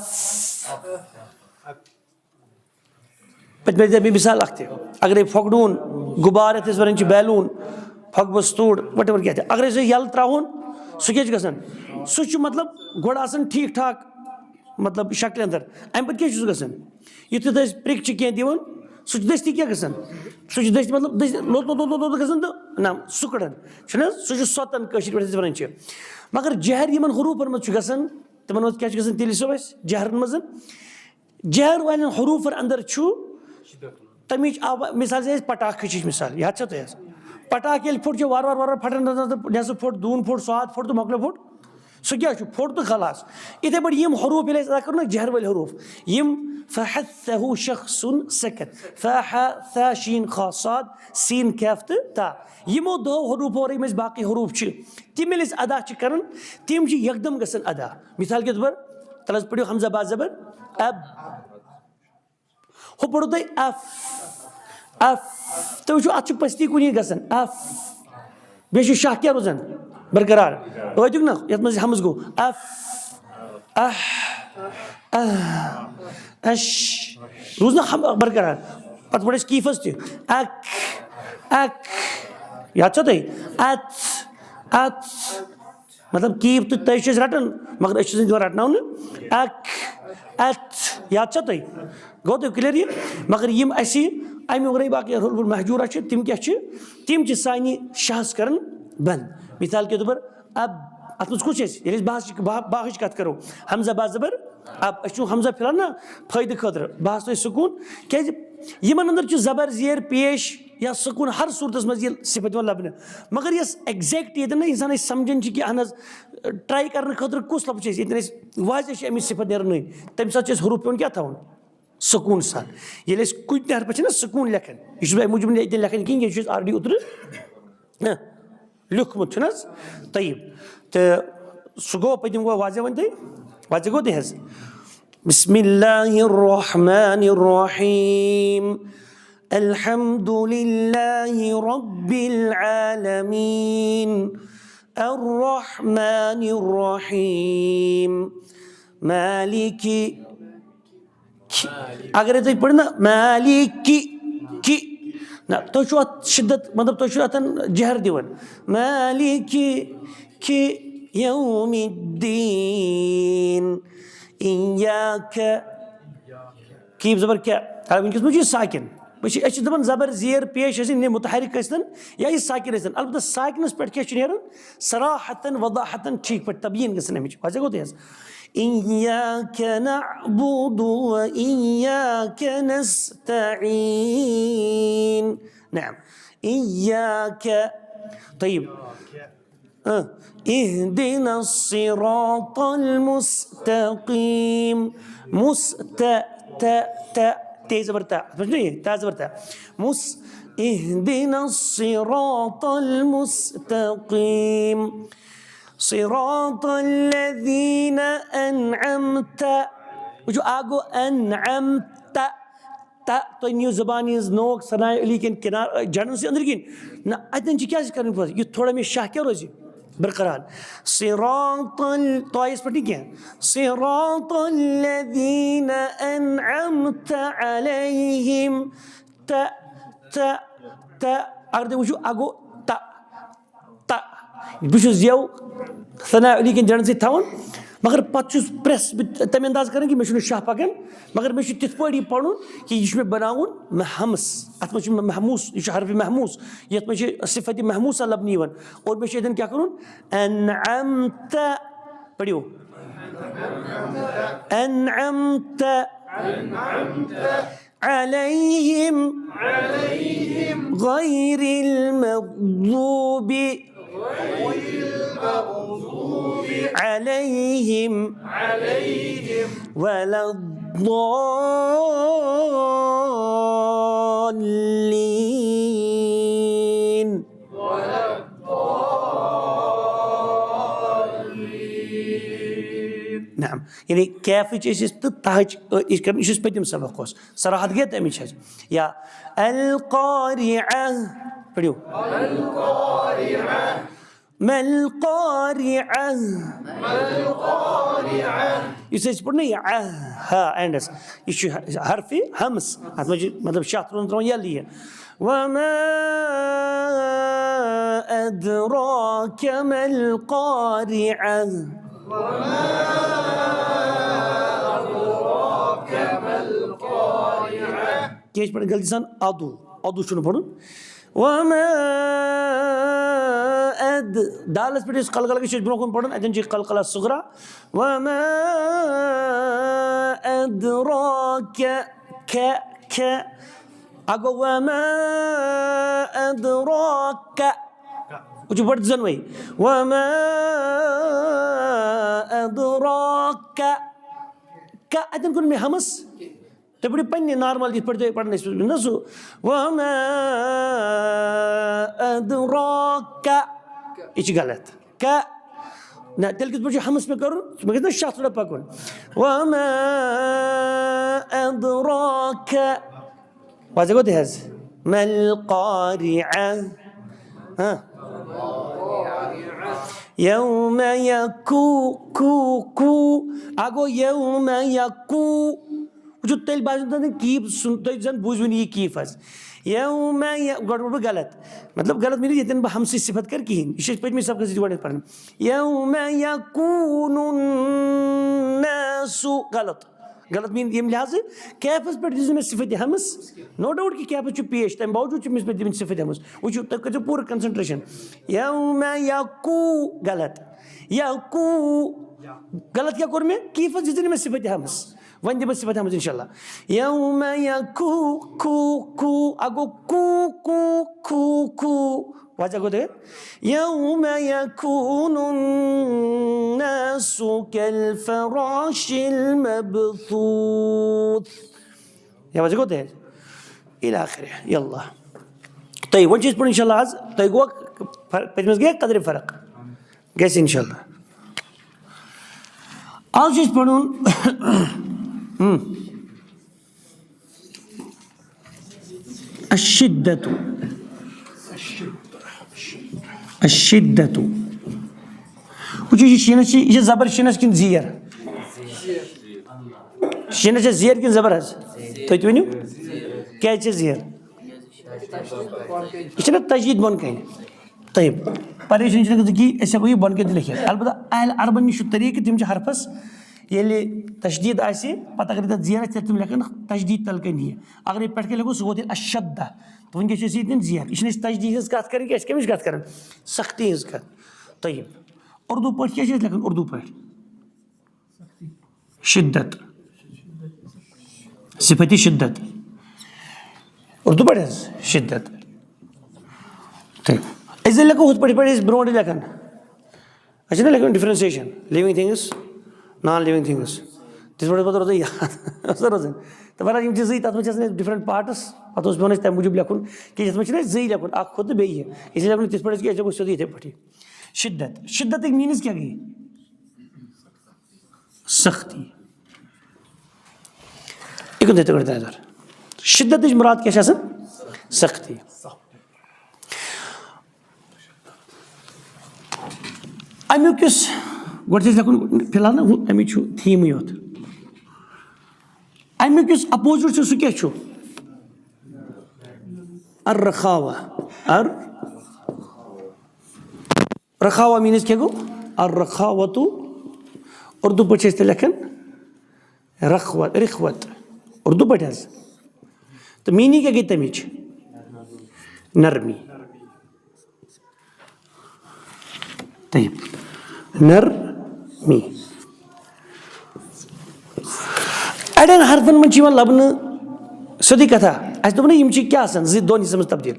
پٔتمہِ لٹہِ دِژ مےٚ مثال اکھ تہِ۔ اگرے پھۄکہٕ ڈوٗن، غُبارٕ یتھ أسۍ ونان چھِ بیلوٗن، پھۄکہٕ بستوٗڑ، whatever کیٛاہ تہِ۔ اگرے سُہ یلہٕ ترٛاوہون، سُہ کیٛاہ چھُ گژھان؟ سُہ چھُ مطلب گۄڈٕ آسان ٹھیٖک ٹھاک، مطلب شکلہِ اندر۔ امہِ پتہٕ کیٛاہ چھُ سُہ گژھان؟ یُتھُے تُہۍ أسۍ پرٛک چھِ کینٛہہ دِوان، سُہ چھُ دٔستی کیٛاہ گژھان؟ سُہ چھُ دٔستی مطلب دٔستی لوٚت لوٚت لوٚت لوٚت لوٚت گژھان تہٕ نہ، سُہ کڑان۔ چھُنہٕ حظ؟ سُہ چھُ سۄتن کٲشِر پٲٹھۍ أسۍ ونان چھِ۔ مگر جہر یِمن حروٗفن منٛز چھُ گژھان، تِمن منٛز کیٛاہ چھُ گژھان؟ تیٚلہِ چھُ اَسہِ جہرن منٛز۔ جہر والٮ۪ن حروٗفن اندر چھُ تمِچ آوا-، مثال چھِ أسۍ پٹاخہٕ چھِ مثال، یاد چھا تۄہہِ حظ؟ پٹاخہٕ ییٚلہِ پھوٚٹ چھُ وارٕ وارٕ وارٕ وارٕ پھٹان، نٮ۪صٕف پھوٚٹ، دوٗن پھوٚٹ، سواد پھوٚٹ تہٕ مۄکلیو پھوٚٹ۔ سُہ کیٛاہ چھُ؟ پھوٚٹ تہٕ خلاص۔ یِتھَے پٲٹھۍ یِم حروٗف ییٚلہِ أسۍ ادا کَرو نہ جہر وٲلۍ حروٗف، یِم فحثه شخص سكت، فح، ثا، شین، خا، صاد، سین، کیف تہٕ تا۔ یِمو دۄو حروٗفو ورٲے یِم اَسہِ باقٕے حروٗف چھِ، تِم ییٚلہِ أسۍ ادا چھِ کران، تِم چھِ یکدم گژھان ادا۔ مثال کے طور پر، تَلہٕ حظ پٔرِو حمزہ با زبر اب۔ ہُہ پوٚرُو تۄہہِ اف، اف۔ تُہۍ وٕچھِو، اَتھ چھُ پٔستی کُنی گژھان۔ اف۔ بیٚیہِ چھُ شاہ کیٛاہ روزان؟ برقرار۔ ٲدیُک نہ، یَتھ منٛز یہِ ہمز گوٚو۔ اف، اہ، اہ، اش۔ روٗز نہ ہم-، برقرار۔ پَتہٕ پوٚر اَسہِ کیٖفَس تہِ۔ اک، اک۔ یاد چھا تۄہہِ؟ ات، ات۔ مطلب کیٖف تہٕ تٔج چھِ أسۍ رَٹان، مگر أسۍ چھِ دِوان رَٹناونہٕ۔ اک، ات۔ یاد چھا تۄہہِ؟ گوٚو تۄہہِ clear یہِ؟ مگر یِم اَسہِ اَمہِ ورٲے باقٕے حروف مہجوٗرہ چھِ، تِم کیٛاہ چھِ؟ تِم چھِ سانہِ شاہَس کران بنٛد۔ مثال کے طور پر اب، اَتھ منٛز کُس چھِ أسۍ؟ ییٚلہِ أسۍ بحث چھِ، بح-، باہٕچ کَتھ کَرو، ہمزہ با زبر اب، أسۍ چھُ ہمزہ پھِران نہ فٲیدٕ خٲطرٕ، بحث تۄہہِ سکوٗن۔ کیٛازِ؟ یِمن اندر چھُ زبر زیر پیش یا سکوٗن ہر صوٗرتس منٛز یہِ صفت یِوان لبنہٕ۔ مگر یۄس exact ییٚتٮ۪ن نہٕ انسان أسۍ سمجھان چھِ کہِ اہن حظ، try کرنہٕ خٲطرٕ کُس لفظ چھُ اَسہِ، ییٚتٮ۪ن اَسہِ واضح چھِ اَمِچ صفت نیران نٔنۍ، تَمہِ ساتہٕ چھُ اَسہِ حروٗف پٮ۪وان کیٛاہ تھاوُن؟ سکوٗن سان۔ ییٚلہِ أسۍ کُنہِ تہِ حرفس چھِنہ سکوٗن لیکھان، یہِ چھُس بہٕ اَمہِ موٗجوٗب ییٚتٮ۪ن لیکھان کِہیٖنۍ، یہِ چھُ اَسہِ already اوترٕ، نہ، لیوٗکھمُت چھُنہٕ حظ؟ طیب۔ تہٕ سُہ گوٚو، پٔتِم گوٚو واضح وۄنۍ تۄہہِ؟ واضح گوٚو تۄہہِ حظ؟ بسم الله الرحمن الرحيم. الحمد لله رب العالمين. الرحمن الرحيم. مالك، اگر تُہۍ پٔرِو نا مالك، کہِ، نہ، تُہۍ چھِو اَتھ شدت، مطلب تُہۍ چھِو اَتھ جہر دِوان۔ مالك يوم الدين. إياك۔ کیف زبر کیا؟ حالانکہ وٕنکیٚس ما چھُ یہِ ساکن۔ أسۍ چھِ، أسۍ چھِ دَپان زبر زیر پیش ٲسِن، یعنی متحرک ٲسِن یا یہِ ساکن ٲسِن۔ البتہ ساکنس پٮ۪ٹھ کیٛاہ چھُ نیران؟ صراحتاً وضاحتاً ٹھیٖک پٲٹھۍ تبیٖن گژھان اَمِچ۔ وۄنۍ گوٚو تۄہہِ حظ؟ إياك نعبد وإياك نستعين. نعم. إياك۔ طيب. آ۔ اهدنا الصراط المستقيم. مست، ت، ت، تے زبر تا۔ سمجھ نہیں؟ تا زبر تا۔ مس، اهدنا الصراط المستقيم. صراط الذين أنعمت۔ وٕچھِو، اَکھ گوٚو أنعمت۔ تہ، تُہۍ نِیِو زبانہِ ہٕنٛز نوک ثناء علی کٮ۪ن کِنار-، جڑن سۭتۍ أنٛدرۍ کِنۍ۔ نہ، اَتٮ۪ن چھِ کیٛازِ کَرٕنۍ پَتہٕ؟ یُتھ تھوڑا مےٚ شاہ کیٛاہ روزِ؟ برقرار۔ صراط ال-، طایَس پٮ۪ٹھ نہٕ کینٛہہ۔ صراط الذين أنعمت عليهم۔ تہ، تہٕ، تہٕ اگر تُہۍ وٕچھِو، اَ گوٚو تَ، تَ۔ بہٕ چھُس یَو ثناء علی کٮ۪ن جَنڈَن سۭتۍ تھاوان، مگر پَتہٕ چھُس پرٛٮ۪س بہٕ تَمہِ انداز کَران کہِ مےٚ چھُنہٕ شاہ پَکان، مگر مےٚ چھُ تِتھ پٲٹھۍ یہِ پَرُن کہِ یہِ چھُ مےٚ بَناوُن مےٚ ہمس۔ اَتھ منٛز چھُ مےٚ محموس، یہِ چھُ حرفِ محموس، یَتھ منٛز چھِ صفت محموسہ لَبنہٕ یِوان، اور مےٚ چھُ اَتٮ۪ن کیٛاہ کَرُن؟ انعمت، پٔرِو، انعمت عليهم غير المغضوب عليهم ولا الضالين. نعم، یعنی کیفٕچ ٲسۍ أسۍ تہٕ تہٕچ، أ، یہِ چھُ پٔتِم سبق اوس، صراحت گٔے تَمِچ حظ۔ یا القارعة، پٔرِو۔ ما القارعة۔ یُس أسۍ پوٚر نہ یہِ اہ، ہا، اینڈس، یہِ چھُ حرفِ ہمس، اَتھ منٛز چھِ مطلب شاہ ترٛاوُن، ترٛاوُن یَلہٕ یہِ۔ وما أدراك ما القارعة۔ کیٛاہ چھِ پَران غلطی سان؟ ادو، ادو چھُنہٕ پَرُن۔ وما أد، دالَس پٮ۪ٹھ یُس قلقلہ چھُ، یُس برونٛہہ کُن پَرُن، اَتٮ۪ن چھُ قلقلہ صغرا۔ وما أدراك، کھے، کھے۔ اَ گوٚو وما أدراك۔ وٕچھِو، بڑٕ زَن وۄنۍ۔ وما أدراك۔ کا اَتٮ۪ن کوٚر مےٚ ہمس۔ تُہۍ پٔرِو پننہِ نارمل یِتھ پٲٹھۍ تُہۍ پران ٲسِو نہ سُہ۔ وما أدراك۔ یہِ چھِ غلط۔ کا۔ نہ، تیٚلہِ کِتھ پٲٹھۍ چھُ ہمس مےٚ کرُن؟ مےٚ گژھِ نہ شاہ تھوڑا پکُن۔ وما أدراك۔ واضح گوٚو تہِ حظ؟ ما القارعة۔ ہاں۔ يوم يكو، كو، كو۔ اَ گوٚو يوم يكو۔ وٕچھِو، تیٚلہِ باسیو نہٕ تۄہہِ کیٖف سُنٛد، تۄہہِ زَن بوٗزِو نہٕ یہِ کیٖف حظ۔ یوم ی-، گۄڈٕ ووٚن بہٕ غلط۔ مطلب، غلط میٖنٕز ییٚتٮ۪ن بہٕ ہمسٕچ صفت کَرٕ کِہیٖنۍ۔ یہِ چھِ أسۍ پٔتمہِ سبقَس نِش گۄڈٕنٮ۪تھ پَران۔ یوم یکون الناس، غلط۔ غلط میٖن ییٚمہِ لحاظہٕ کیفَس پٮ۪ٹھ دِژ نہٕ مےٚ صفت ہمس۔ No doubt کہِ کیفَس چھُ پیش، تَمہِ باوجوٗد چھُ مےٚ تٔمِس صفت ہمس۔ وٕچھِو، تُہۍ کٔرۍزیو پوٗرٕ concentration۔ یوم یکو، غلط۔ یکو، غلط کیٛاہ کوٚر مےٚ؟ کیفَس دِژ نہٕ مےٚ صفت ہمس۔ وۄنۍ دِمہٕ بہٕ صفت ہمس انشاءاللہ۔ یوم یکو، کو، کو، اَ گوٚو کو، کو، کو، کو۔ واضح گوٚو تۄہہِ؟ یوم یکون الناس کالفراش المبثوث۔ یا واضح گوٚو تۄہہِ؟ الی آخرہ۔ یلہ۔ تۄہہِ وۄنۍ چھِ أسۍ پَرُن انشاءاللہ آز۔ تۄہہِ گوٚو فر-، پٔتمِس گٔے قدرِ فرق۔ گژھِ انشاءاللہ۔ آز چھُ اَسہِ پَرُن، اۭں، الشدة۔ الشدة۔ وٕچھِو، یہِ شیٖنَس چھِ، یہِ چھِ زبر شیٖنَس کِنہٕ زیر؟ شیٖنَس چھِ زیر کِنہٕ زبر حظ؟ تُہۍ تہِ ؤنِو۔ کیٛازِ چھِ زیر؟ یہِ چھِنہ تشدیٖد بۄن کَنہِ۔ طیب۔ پریشٲنی چھِنہٕ گٔمٕژ کِہیٖنۍ، أسۍ ہٮ۪کو یہِ بۄن کَنہِ تہِ لیکھِتھ۔ البتہ اہل عربَن نِش چھُ طریٖقہٕ، تِم چھِ حرفَس ییٚلہِ تشدیٖد آسہِ، پَتہٕ اگر تَتھ زیرَس تیٚلہِ تِم لیکھَن تشدیٖد تَل کَنہِ یہِ۔ اگر یہِ پٮ۪ٹھ کَنہِ لیکھو، سُہ گوٚو تیٚلہِ اشدہ۔ تہٕ وٕنکٮ۪س چھِ أسۍ ییٚتٮ۪ن زیر۔ یہِ چھِنہٕ أسۍ تشدیٖد ہِنٛز کَتھ کَرٕنۍ کینٛہہ، أسۍ کَمِچ کَتھ کَران؟ سختی ہِنٛز کَتھ۔ طیب۔ اردو پٲٹھۍ کیٛاہ چھِ أسۍ لیکھان اردو پٲٹھۍ؟ شدت۔ صفت شدت۔ اردو پٲٹھۍ حظ؟ شدت۔ ٹھیٖک۔ أسۍ زَن لیکھو ہُتھ پٲٹھۍ، یِتھ پٲٹھۍ أسۍ برونٛٹھ ٲسۍ لیکھان۔ أسۍ چھِنہ لیکھان differentiation، living things، non living things۔ تِتھ پٲٹھۍ پَتہٕ روزان یاد۔ ٲس نہ روزان۔ تہٕ بہرحال، یِم چھِ زٕے، تَتھ منٛز چھِ آسان اَسہِ different parts۔ پَتہٕ اوس پٮ۪وان اَسہِ تَمہِ موٗجوٗب لیکھُن کہِ یَتھ منٛز چھِنہ اَسہِ زٕے لیکھُن، اَکھ ہُہ تہٕ بیٚیہِ یہِ۔ اِسلیے لیکھو نہٕ تِتھ پٲٹھۍ کہِ أسۍ لیکھو سیوٚدُے یِتھَے پٲٹھی۔ شدت۔ شدتٕکۍ meanings کیٛاہ گٔے؟ سختی۔ یہِ کُن تھٲیِو تُہۍ گۄڈٕ نظر۔ شدتٕچ مُراد کیٛاہ چھِ آسان؟ سختی۔ اَمیُک یُس، گۄڈٕ چھِ أسۍ لیکھُن فی الحال نہ، ہُہ، اَمِچ چھُ themeٕے یوت۔ اَمیُک یُس opposite چھُ، سُہ کیٛاہ چھُ؟ الرخاوة. ار رخاوة مینز کیٛاہ گوٚو؟ الرخاوة. اردو پٲٹھۍ چھِ أسۍ تہِ لیکھان رخوت، رخوت، اردو پٲٹھۍ حظ. تہٕ مینی کیٛاہ گٔے تَمِچ؟ نرمی. طیب. نرمی. اَڑٮ۪ن حرفن منٛز چھِ یِوان لبنہٕ سیوٚدُے کتھا. اَسہِ دوٚپ نہ، یِم چھِ کیٛاہ آسان؟ زٕ، دۄن حصن منٛز تبدیٖل.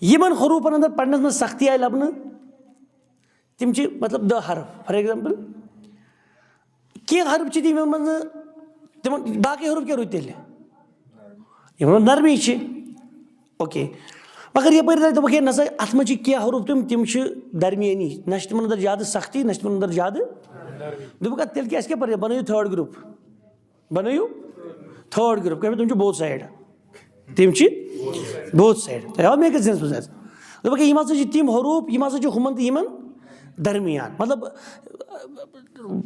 یِمن حروٗفن اندر پرنس منٛز سختی آیہِ لبنہٕ، تِم چھِ مطلب دَہ حرف، فار ایگزامپل. کینٛہہ حرف چھِ تِم یِمن منٛز نہٕ تِمن، باقٕے حروٗف کیٛاہ روٗدۍ تیٚلہِ؟ یِمن منٛز نرمی چھِ. اوکے. مگر یپٲرۍ تۄہہِ دوٚپُکھ ہے نسا، اتھ منٛز چھِ کینٛہہ حروٗف تِم، تِم چھِ درمیٲنی، نہ چھِ تِمن اندر زیادٕ سختی، نہ چھِ تِمن اندر زیادٕ. دوٚپُکھ اَدٕ تیٚلہِ کیٛاہ، اَسہِ کیٛاہ پرواے، بنٲیِو تھٲرڈ گروپ. بنٲیِو تھٲرڈ گروپ، کیٛازِ تِم چھِ بوتھ سایڈ. تِم چھِ بوتھ سایڈ. تۄہہِ آو میکس ذہنس منٛز حظ؟ دوٚپُکھ ہے یِم ہسا چھِ تِم حروٗف، یِم ہسا چھِ ہُمن تہٕ یِمن درمیان. مطلب،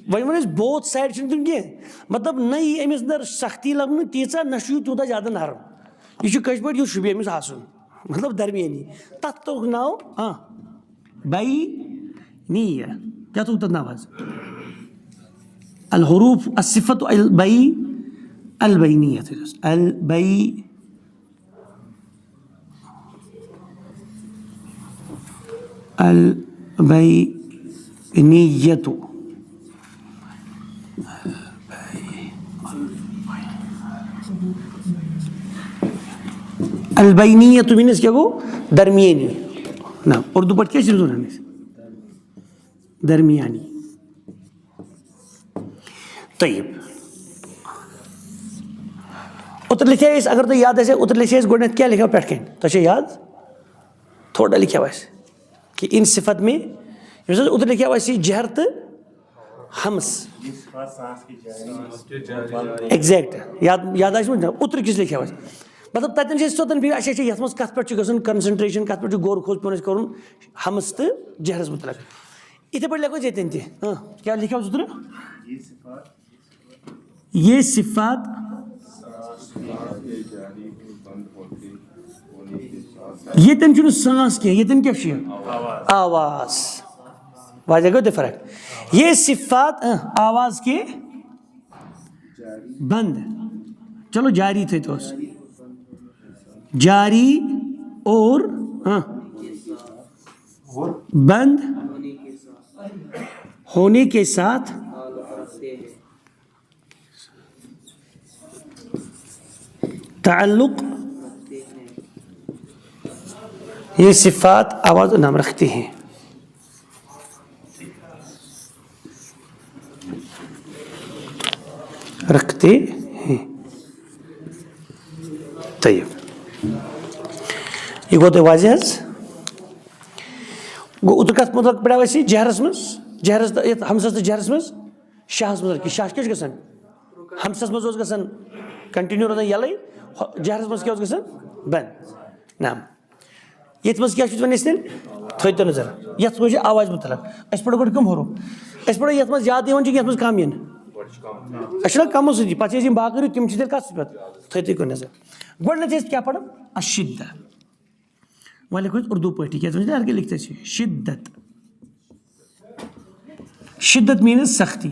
وۄنۍ وَنو أسۍ بوتھ سایڈ چھِنہٕ تِم کینٛہہ. مطلب، نہ یی أمِس اندر سختی لبنہٕ تیٖژاہ، نہ چھُ یہِ تیوٗتاہ زیادٕ نرم. یہِ چھُ کٲشِر پٲٹھۍ یُس شوٗبہِ أمِس آسُن، مطلب، درمیٲنی. تَتھ توٚگ ناو، آ، بینیہ. کیٛاہ توٚگ تَتھ ناو حظ؟ الحروف الصفت البی، البینیہ تھٲیزیوس. البی، البینیہ. البینیہ مینز کیٛاہ گوٚو؟ درمیٲنی. نہ، اردو پٲٹھۍ کیٛاہ چھِ أمِس وَنان أسۍ؟ درمیانی. طیب. اوترٕ لیکھے أسۍ، اگر تۄہہِ یاد آسہِ، اوترٕ لیکھے أسۍ گۄڈٕنٮ۪تھ کیٛاہ لیکھو پٮ۪ٹھ کَنۍ؟ تۄہہِ چھا یاد؟ تھوڑا لیکھو اَسہِ کہِ ان صفت میں، یُس حظ اوترٕ لیکھو اَسہِ یہِ جہر تہٕ ہمس. ایگزیکٹ. یاد، یاد آسہِ وۄنۍ اوترٕ کِس لیکھو اَسہِ. مطلب، تَتٮ۪ن چھِ أسۍ توٚتَن پھِرِ، اچھا، اچھا، یَتھ منٛز کَتھ پٮ۪ٹھ چھُ گژھُن کنسنٹریشن، کَتھ پٮ۪ٹھ چھُ غور خوض پیوٚن اَسہِ کَرُن ہمس تہٕ جہرس مُتعلق. یِتھے پٲٹھۍ لیکھو أسۍ ییٚتٮ۪ن تہِ. ہاں، کیٛاہ لیکھو زٕ ترٛےٚ؟ یہ صفات. ییٚتٮ۪ن چھُنہٕ سانس کینٛہہ، ییٚتٮ۪ن کیٛاہ چھُ؟ آواز. واضح گوٚو تہِ فرق. یہ صفات، اہ، آواز کے بند. چلو، جاری تھٲیتوس. جاری اور، ہاں، بند ہونے کے ساتھ تعلق یہ صفات آواز نام رکھتے ہیں، رکھتے ہیں. طیب. یہِ گوٚو تۄہہِ واضح حظ؟ گوٚو، اوترٕ کَتھ مُتعلق پَرو اَسہِ یہِ جہرس منٛز، جہرس تہٕ یَتھ ہمسس تہٕ جہرس منٛز، شاہس منٛز کہِ شاہ کیٛاہ چھُ گژھان؟ ہمسس منٛز اوس گژھان، کنٹینیو روزان یَلَے، ہۄ-، جہرس منٛز کیٛاہ اوس گژھان؟ بنٛد. نعم. یَتھ منٛز کیٛاہ چھُ وَنان أسۍ تیٚلہِ؟ تھٲیِو تُہۍ نظر. یَتھ منٛز چھِ آواز مُتعلق. أسۍ پَرو گۄڈٕ کَم حروٗف؟ أسۍ پَرو یَتھ منٛز زیادٕ یِوان چھِ، یَتھ منٛز کَم یِن. اَسہِ چھُنہ کَمو سۭتی، پَتہٕ چھِ أسۍ یِم باقٕے روٗدۍ، تِم چھِ تیٚلہِ کَتھ سۭتۍ پَتہٕ؟ تھٲیِو تُہۍ کُن نظر. گۄڈٕنٮ۪تھ چھِ أسۍ کیٛاہ پَران؟ الشدہ. وۄنۍ لیکھو أسۍ اردو پٲٹھی، کیٛازِ وۄنۍ چھِ ہر کینٛہہ لیکھِتھ اَسہِ شدت. شدت مینز سختی.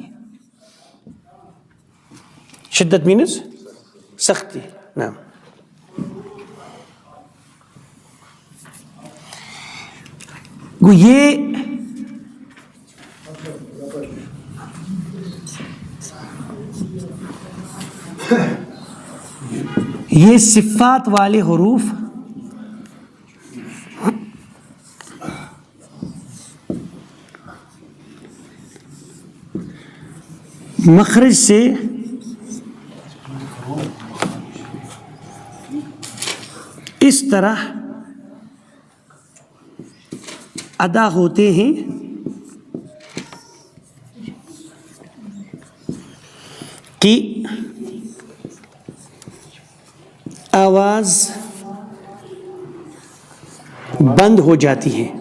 شدت مینز سختی. نعم. گوٚو، یہ، یہ صفات والے حروف مخرج سے اس طرح ادا ہوتے ہیں کہ آواز بند ہو جاتی ہے.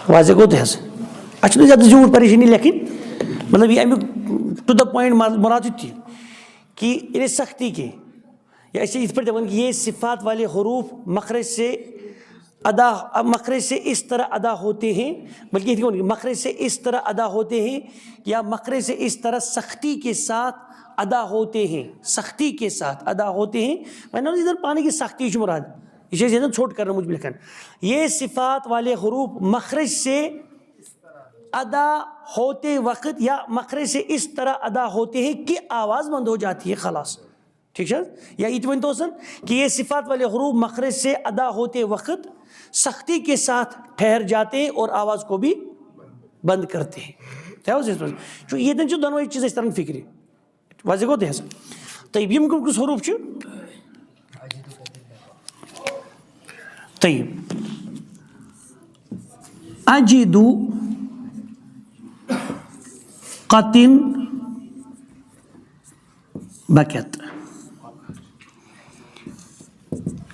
واضح گوٚو تہِ حظ؟ اَسہِ چھُنہٕ زیادٕ زیوٗٹھ پریشٲنی لیکھٕنۍ، مطلب، یہِ اَمیُک ٹو دا پوائنٹ، مراد چھُ تہِ کہ یعنی سختی کے، یا أسۍ چھِ یِتھ پٲٹھۍ دَپان کہ یہ صفات والے حروف مخرج سے ادا، مخرج سے اس طرح ادا ہوتے ہیں، بلکہ یِتھ کٔنۍ وَنو، مخرج سے اس طرح ادا ہوتے ہیں، یا مخرج سے اس طرح سختی کے ساتھ ادا ہوتے ہیں، سختی کے ساتھ ادا ہوتے ہیں۔ وۄنۍ نہ حظ ییٚتٮ۪ن پانہٕ یہِ سختی چھُ مراد، یہِ چھِ أسۍ ییٚتٮ۪ن ژھوٚٹ کرنہٕ موٗجوٗب لیکھان۔ یہ صفات والے حروف مخرج سے ادا ہوتے وقت یا مخرج سے اس طرح ادا ہوتے ہیں کہ آواز بند ہو جاتی ہے، خلاص۔ ٹھیک ہے؟ یا یہِ تہِ ؤنۍ تو سن کہ یہ صفات والے حروف مخرج سے ادا ہوتے وقت سختی کے ساتھ ٹھہر جاتے ہیں اور آواز کو بھی بند کرتے ہیں۔ کیٛاہ اوس یَتھ منٛز؟ چھُ ییٚتٮ۪ن چھُ دۄنوَے چیٖز اَسہِ تران فِکرِ۔ واضح گوٚو تۄہہِ حظ؟ طیب، یِم کُس کُس حروٗف چھِ؟ طیب۔ اجدو قطن بکت۔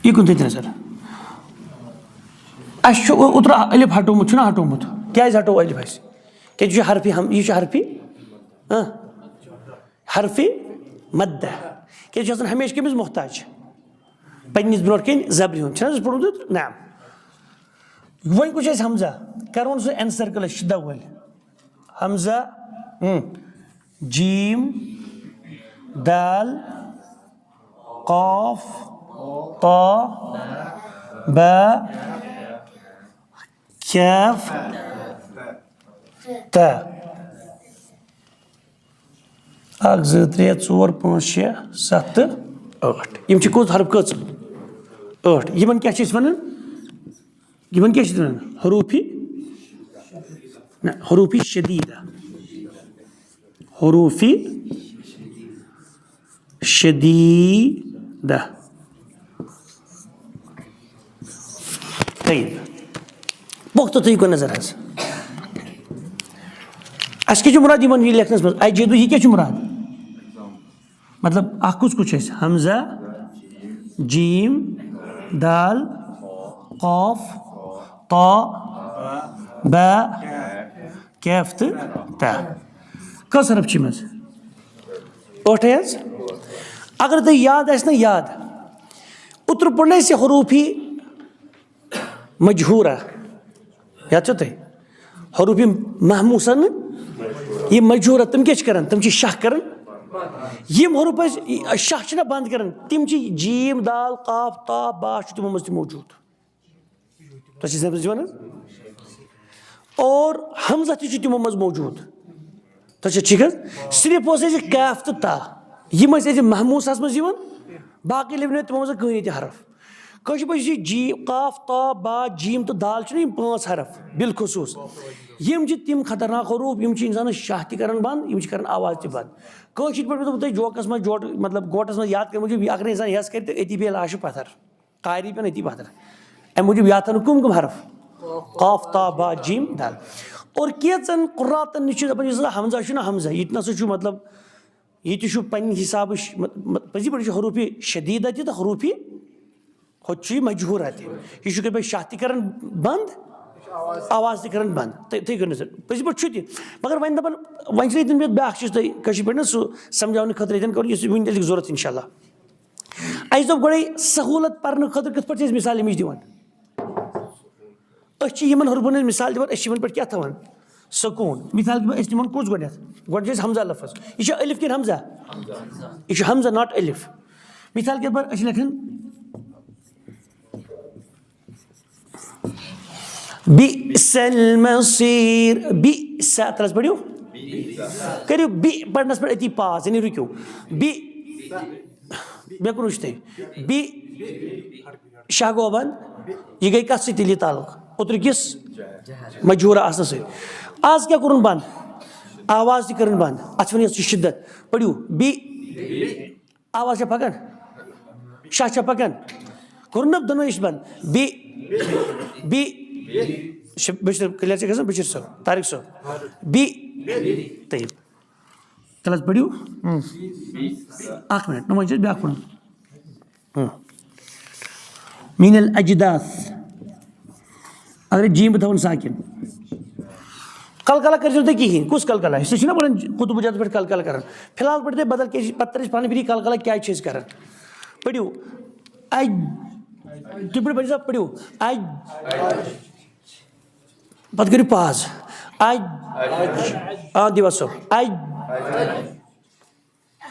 یہِ کُن تھٲیِو نظر۔ اَسہِ چھُ او-، اوترٕ الف ہٹومُت، چھُنہ ہٹومُت؟ کیٛازِ ہٹوو الف اَسہِ؟ کیٛازِ یہِ چھُ حرفِ ہم-، یہِ چھُ حرفِ، ہاں؟ حرفِ مدہ۔ کیٛازِ چھُ آسان ہمیشہِ کٔمِس محتاج؟ پنٛنِس برونٛٹھ کَنۍ زبرِ ہُنٛد۔ چھُنہ حظ پوٚرمُت؟ نعم۔ وۄنۍ کُس چھُ اَسہِ ہمزہ؟ کَرون سُہ این سرکل شدہ وٲلۍ۔ ہمزہ، اۭں، جیم، دال، قاف، طا، با، کیف، تا۔ اکھ، زٕ، ترٛےٚ، ژور، پانٛژھ، شےٚ، ستھ تہٕ ٲٹھ۔ یِم چھِ کٔژ حرف؟ کٔژ؟ ٲٹھ۔ یِمن کیٛاہ چھِ أسۍ وَنان؟ یِمن کیٛاہ چھِ أسۍ وَنان؟ حروفِ، نہ، حروفِ شدیدہ۔ حروفِ شدیدہ۔ طیب۔ پۄختہٕ تُہۍ کُن نظر حظ۔ اَسہِ کیٛاہ چھُ مُراد یِمن یہِ لیکھنَس منٛز؟ اَجدو، یہِ کیٛاہ چھُ مُراد؟ مطلب، اَکھ کُس کُس چھُ اَسہِ؟ ہمزہ، جیم، دال، قاف، طا، با، کیف تہٕ تا۔ کٔژ حرف چھِ یِم حظ؟ ٲٹھے حظ۔ اگر تۄہہِ یاد آسہِ نہ یاد، اوترٕ پوٚر نہ اَسہِ حروفِ مجہورہ، یاد چھو تۄہہِ؟ حروفِ محموسہ نہٕ، یہِ مجہورہ، تِم کیٛاہ چھِ کران؟ تِم چھِ شاہ کران۔ یِم حروف أسۍ شاہ چھِنہ بنٛد کران، تِم چھِ جیم، دال، قاف، طا، با چھُ تِمو منٛز تہِ موجود۔ تۄہہِ چھِ سمجھ یِوان حظ؟ اور ہمزہ تہِ چھُ تِمو منٛز موجود۔ تۄہہِ چھا ٹھیٖک حظ؟ صرف اوس اَسہِ کیف تہٕ تا، یِم ٲسۍ اَسہِ محموسس منٛز یِوان، باقٕے لٔبۍ نہٕ تِمو منٛز کٕہٕنۍ تہِ حرف۔ کٲشِر پٲٹھۍ چھِ جی، قاف، طا، با، جیم تہٕ دال چھِنہ یِم پانٛژھ حرف بالخصوٗص۔ یِم چھِ تِم خطرناک حروف، یِم چھِ اِنسانَس شاہ تہِ کران بنٛد، یِم چھِ کران آواز تہِ بنٛد۔ کٲشِر پٲٹھۍ مےٚ دوٚپ تۄہہِ جوکَس منٛز، جوٹ-، مطلب گوٹَس منٛز یاد کَرنہٕ موٗجوٗب، یہِ اگر نہٕ اِنسان ہٮ۪س کَرِ تہٕ أتی بیٚہہِ لاشہِ پَتھر۔ قاری پٮ۪ن أتی پَتھر۔ اَمہِ موٗجوٗب یَتھ اَنہٕ کٕم کٕم حرف؟ قاف، طا، با، جیم، دال۔ اور کینٛژَن قُراتَن نِش چھِ دَپان، یُس ہسا حمزہ چھُنہ حمزہ، یہِ تہِ نہ سا چھُ مطلب، یہِ تہِ چھُ پنٛنہِ حسابہٕ ش-، مط-، مط-، پٔزی پٲٹھۍ چھُ حروفِ شدیدہ تہِ تہٕ حروفِ، ہُتہِ چھُ یہِ مجہورہ تہِ۔ یہِ چھُ کِتھ پٲٹھۍ شاہ تہِ کران بنٛد، آواز تہِ کران بنٛد۔ تُہۍ، تُہۍ کٔرِو نظر، پٔزی پٲٹھۍ چھُ تہِ۔ مگر وۄنۍ دَپان، وۄنۍ چھُ ییٚتٮ۪ن مےٚ بیٛاکھ چیٖز تۄہہِ کٲشِر پٲٹھۍ نہ سُہ سمجھاونہٕ خٲطرٕ ییٚتٮ۪ن کَرُن، یُس وٕنہِ تیٚلہِ ضوٚرَتھ اِنشاء اللہ۔ اَسہِ دوٚپ گۄڈَے سہوٗلت پَرنہٕ خٲطرٕ کِتھ پٲٹھۍ چھِ أسۍ مِثال اَمِچ دِوان؟ أسۍ چھِ یِمَن حروفَن ہٕنٛز مِثال دِوان، أسۍ چھِ یِمَن پٮ۪ٹھ کیٛاہ تھاوان؟ سکوٗن۔ مِثال دِمو أسۍ نِمون کُس گۄڈٕنٮ۪تھ؟ گۄڈٕ چھِ أسۍ ہمزہ لفظ۔ یہِ چھا الف کِنہٕ ہمزہ؟ یہِ چھُ ہمزہ، not الف۔ مِثال کے طور پر أسۍ چھِ لیکھان بئس المصیر، بئس، تَلَس پٔرِو۔ کٔرِو بِ پَرنَس پٮ۪ٹھ أتی پاس، یعنی رُکِو۔ بِ، مےٚ کوٚر وٕچھتھٕے۔ بِ، شاہ گوٚو بنٛد۔ یہِ گٔے کَتھ سۭتۍ تیٚلہِ یہِ تعلق؟ اوترٕ کِس مجہوٗرہ آسنہٕ سۭتۍ۔ آز کیٛاہ کوٚرُن بنٛد؟ آواز تہِ کٔرٕن بنٛد۔ اَتھ چھِ وَنان یہِ چھِ شِدت۔ پٔرِو بِ۔ آواز چھا پکان؟ شاہ چھا پکان؟ کوٚرُن نہ دۄنوَے نِش بنٛد؟ بِ، بِ۔ شِ-، بشیر، clear چھا گژھان؟ بشیر صٲب، طارق صٲب۔ بِ۔ طیب۔ تَلہٕ حظ پٔرِو۔ اَکھ مِنٹ، نہ وۄنۍ چھِ أسۍ بیٛاکھ پَرُن۔ من الاجداث۔ اگر جیم بہٕ تھاوُن ساکن۔ کلکلہ کٔرۍزیو تُہۍ کِہیٖنۍ۔ کُس کلکلہ؟ سُہ چھُنہ وَنان قطب جدس پٮ۪ٹھ کلکلہ کران۔ فی الحال پٔرِو تُہۍ بدل کینٛہہ، پَتہٕ تَرِ اَسہِ پانہٕ فِکرِ کلکلہ کیٛازِ چھِ أسۍ کران۔ پٔرِو۔ اَج۔ تُہۍ پٔرِو، بٔرِو سا، پٔرِو۔ اَج۔ پَتہٕ کٔرِو پاز۔ اَج۔ آ، دیوس صٲب۔ اَج۔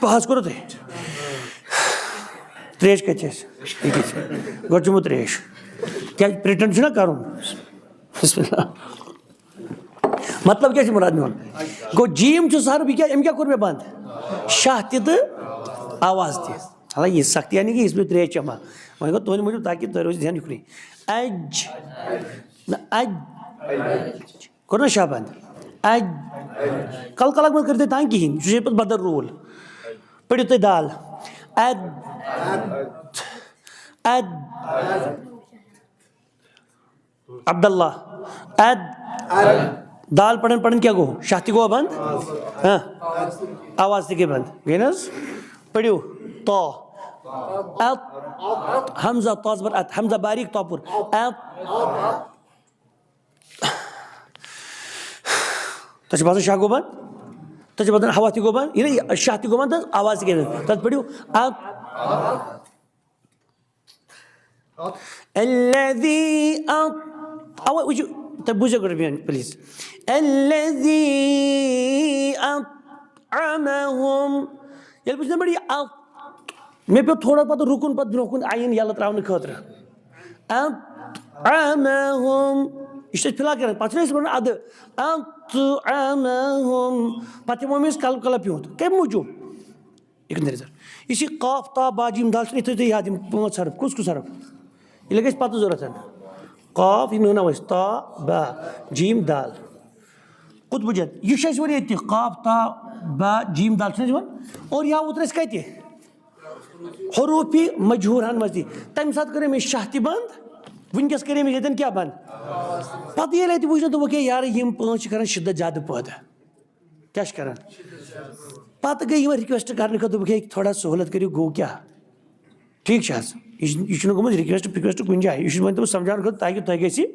بہٕ حظ کوٚرُو تۄہہِ۔ ترٛیش کَتہِ چھِ اَسہِ؟ یہِ کیٛاہ چھِ؟ گۄڈٕ چوٚمُت ترٛیش۔ کیٛازِ پرٛٹینڈ چھُنہ کَرُن؟ بسم اللہ۔ مطلب کیٛاہ چھُ مُراد میون؟ گوٚو جیٖم چھُ سَر، یہِ کیٛاہ، أمۍ کیٛاہ کوٚر مےٚ بنٛد؟ شاہ تہِ تہٕ آواز تہِ۔ حالانکہ یہِ سختی یعنی کہِ یُس مےٚ ترٛیش چٮ۪مہٕ ہا۔ وۄنۍ گوٚو تُہٕنٛدِ موٗجوٗب تاکہِ تۄہہِ روزِ ذہن یُکنُے۔ اَج۔ نہ، اَج۔ کوٚر نہ شاہ بنٛد؟ اَج۔ کلکلہ منٛز کٔرِو تُہۍ تانۍ کِہیٖنۍ، یہِ چھُ پَتہٕ بدل روٗل۔ پٔرِو تُہۍ دال۔ اَد۔ اَد۔ عبداللہ۔ اَد۔ دال پَران پَران کیٛاہ گوٚو؟ شاہ تہِ گوٚو بنٛد؟ ہاں۔ آواز تہِ گٔے بنٛد۔ گٔے نہ حظ؟ پٔرِو۔ طا۔ اَت۔ حمزہ، طاس بر اَت۔ حمزہ باریک طاپُر۔ اَت۔ تۄہہِ چھُ باسان شاہ گوٚو بنٛد؟ تۄہہِ چھُ باسان ہوا تہِ گوٚو بنٛد؟ یہِ نہ، یہِ شاہ تہِ گوٚو بنٛد تہٕ آواز تہِ گٔے بنٛد۔ تَتھ پٔرِو۔ اَ-، الذي أط-، اَوَے وٕچھِو، تُہۍ بوٗزِو گۄڈٕ میٛٲنۍ، پلیٖز۔ الذي أطعمهم۔ ییٚلہِ بہٕ چھُس نہ پَران یہِ اَ-، مےٚ پیوٚو تھوڑا پَتہٕ رُکُن، پَتہٕ برٛونٛہہ کُن عین یَلہٕ ترٛاونہٕ خٲطرٕ۔ اَطعَمَهُمْ۔ یہِ چھِ أسۍ فِلحال کَران۔ پَتہٕ چھِنہٕ أسۍ وَنان اَدٕ۔ اَطعَمَهُمْ۔ پَتہٕ یِمو أمِس کَلہٕ کَلہٕ پیوٚنٛت۔ کَمہِ موٗجوٗب؟ یہِ کَتھ نظر۔ یُس یہِ قاف، تا، با، جیم، دال چھُنہٕ، یہِ تھٲیِو تُہۍ یاد، یِم پانٛژھ حرف۔ کُس کُس حرف؟ یہِ لَگہِ اَسہِ پَتہٕ ضوٚرَتھ۔ قاف، یہِ نہٕ وَنو أسۍ۔ تا، با، جیم، دال۔ قطب جد۔ یہِ چھُ اَسہِ وۄنۍ ییٚتہِ۔ قاف، تا، با، جیم، دال چھُنہٕ اَسہِ یِوان۔ اور یا ووت اَسہِ کَتہِ؟ حروفِ مجہوٗرہن منٛز تہِ۔ تَمہِ ساتہٕ کٔر أمِس شاہ تہِ بنٛد، وٕنکیٚس کٔر أمِس ییٚتٮ۪ن کیٛاہ بنٛد؟ پتہٕ ییٚلہِ اَتہِ وٕچھ نہ، دوٚپُکھ، "ہے یارٕ، یِم پانٛژھ چھِ کران شدت زیادٕ پٲدٕ۔" کیٛاہ چھِ کران؟ پتہٕ گٔے یِمن request کرنہٕ خٲطرٕ، دوٚپُکھ، "ہے، تھوڑا سہوٗلت کٔرِو، گوٚو کیٛاہ؟" ٹھیٖک چھِ حظ؟ یہِ چھُ، یہِ چھُنہٕ گوٚمُت request پِکویسٹ کُنہِ جایہِ۔ یہِ چھُ وۄنۍ تِمن سمجھاونہٕ خٲطرٕ، تاکہِ تۄہہِ گژھِ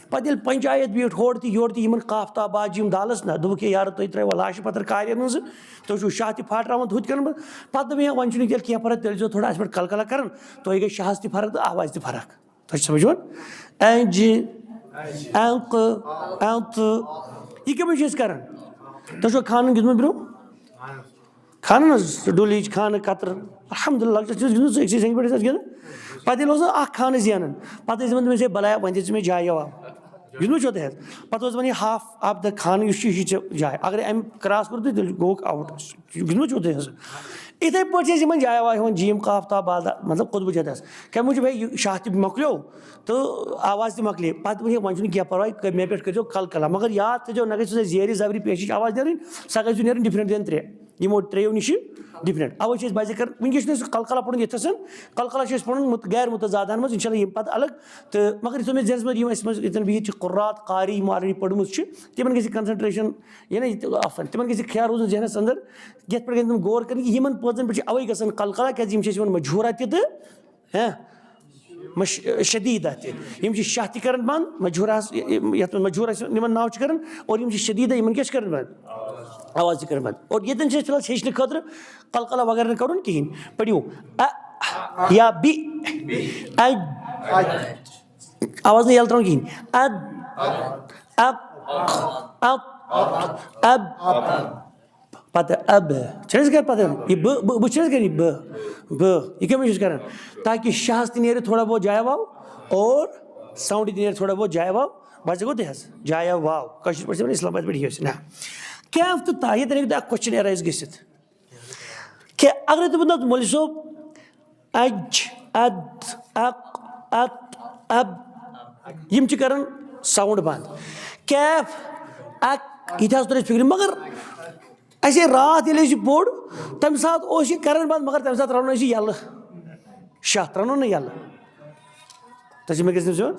پتہٕ ییٚلہِ پنچایت بیٖٹھ ہورٕ تہِ یورٕ تہِ، یِمن قاف تا با جیم دالس نہ، دوٚپُکھ، "ہے یارٕ، تُہۍ ترٛٲیوا لاشہِ پتھر کارٮ۪ن ہٕنٛزٕ؟" تُہۍ چھِو شاہ تہِ پھاٹراوان تہٕ ہُتھ کٔنۍ۔ پتہٕ دوٚپ مےٚ، وۄنۍ چھُنہٕ تیٚلہِ کینٛہہ فرق، تیٚلہِ چھُ تھوڑا اَسہِ پٮ۪ٹھ کلکلہ کران، تۄہہِ گٔے شاہس تہِ فرق تہٕ آوازِ تہِ فرق۔ تۄہہِ چھِ سمجھ یِوان؟ اینجہِ، اینکہٕ، اینتہٕ۔ یہِ کَمہِ منٛز چھِ أسۍ کران؟ تۄہہِ چھُوا خانن گیُنٛدمُت برٛونٛہہ؟ خانن حظ، ڈُلِچ، خانہٕ، کترٕ۔ الحمدللہ، لۄکچَس چھِ أسۍ گِنٛدُن، سُہ أکسٕے زنٛگہِ پٮ۪ٹھ ٲسۍ أسۍ گِنٛدان۔ پتہٕ ییٚلہِ اوس نہ اکھ خانہٕ زینان، پتہٕ ٲسۍ دَپان تٔمِس، "ہے بلایا، وۄنۍ دِ ژٕ مےٚ جاے یَوٕ۔" یُتھ ما چھُ تۄہہِ حظ؟ پتہٕ اوس دَپان، "یہِ half of the خانہٕ یُس چھُ، یہِ چھِ ژےٚ جاے۔ اگرے اَمہِ cross کوٚر تہٕ تیٚلہِ گوٚوُکھ out۔" یُتھ ما چھُ تۄہہِ حظ؟ یِتھَے پٲٹھۍ چھِ أسۍ یِمن جاے واے ہٮ۪وان، جیم، قاف، تا، با، دا، مطلب قطب جدس۔ کَمہِ موٗجوٗب ہے یہِ شاہ تہِ مۄکلیو تہٕ آواز تہِ مۄکلے۔ پتہٕ ووٚن ہے، "وۄنۍ چھُنہٕ کینٛہہ پرواے، کٔرۍ مےٚ پٮ۪ٹھ کٔرۍزیو کلکلہ۔" مگر یاد تھٲیزیو، نہ گژھِ سُہ زیرِ زبرِ پیشِچ آواز نیرٕنۍ، سۄ گژھِ نیرٕنۍ different than ترٛےٚ۔ یِمو ترٛیٚیو نِش چھِ different۔ اَوَے چھِ أسۍ بَزِ کَران۔ وٕنکیٚس چھُنہٕ اَسہِ قلقلہ پَرُن یَتھ آسان۔ قلقلہ چھُ اَسہِ پَرُن مت-، غیر متضادَن منٛز، اِنشاء اللہ یِم پَتہٕ الگ۔ تہٕ مگر یُس مےٚ ذہنَس منٛز یِم اَسہِ منٛز ییٚتٮ۪ن بِہِتھ چھِ قُرّات، قاری، یِمو already پٔرمٕژ چھِ، تِمَن گژھِ یہِ concentration، یعنی یہِ تہِ آفَن، تِمَن گژھِ یہِ خیال روزُن ذہنَس اندر، یَتھ پٮ۪ٹھ گژھِ تِم غور کَرٕنۍ کہِ یِمَن پانٛژَن پٮ۪ٹھ چھِ اَوَے گژھان قلقلہ، کیٛازِ یِم چھِ اَسہِ یِوان مجہوٗرہ تہِ تہٕ، ہہ، مش-، شدیٖدہ تہِ۔ یِم چھِ شاہ تہِ کران بنٛد، مجہوٗرہس، یَتھ منٛز مجہوٗر آسہِ، یِمن ناو چھِ کران، اور یِم چھِ شدیٖدہ، یِمن کیٛاہ چھِ کران بنٛد؟ آواز چھِ کران بنٛد۔ اور ییٚتٮ۪ن چھِ أسۍ فی الحال ہیٚچھنہٕ خٲطرٕ قلقلہ وغیرہ نہٕ کرُن کِہیٖنۍ۔ پٔرِو، اَ، یا بِ، اَ، آواز نہٕ یَلہٕ ترٛاوُن کِہیٖنۍ۔ اَد، اَک، اَپ، اَب۔ پتہٕ اب۔ چھِ أسۍ کران پتہٕ یہِ ب، ب، ب چھِ أسۍ کران یہِ ب، ب۔ یہِ کَمہِ موٗجوٗب چھِ کران؟ تاکہِ شاہَس تہِ نیرِ تھوڑا بہت جاے واو اور sound تہِ نیرِ تھوڑا بہت جاے واو۔ بس گوٚو تہِ حظ، جاے واو۔ کٲشِر پٲٹھۍ چھِ وَنان اسلام آباد پٮ۪ٹھ یہِ ٲسۍ۔ نہ۔ کیف تہٕ تا، ییٚتٮ۪ن ہیٚکہِ اَکھ question arise گٔژھِتھ۔ کہِ اگرے تُہۍ ؤنِو مولوی صٲب، اج، اد، اق، ات، اب۔ یِم چھِ کران sound بنٛد۔ کیف، اک، یہِ تہِ حظ توٚر اَسہِ فِکرِ۔ مگر اَسہِ راتھ ییٚلہِ اَسہِ یہِ پوٚر، تَمہِ ساتہٕ اوس یہِ کران بنٛد، مگر تَمہِ ساتہٕ ترٛاونو أسۍ یہِ یَلہٕ۔ شاہ ترٛاونو نہٕ یَلہٕ۔ تۄہہِ چھِ مےٚ گژھِ نہٕ سیوٚد۔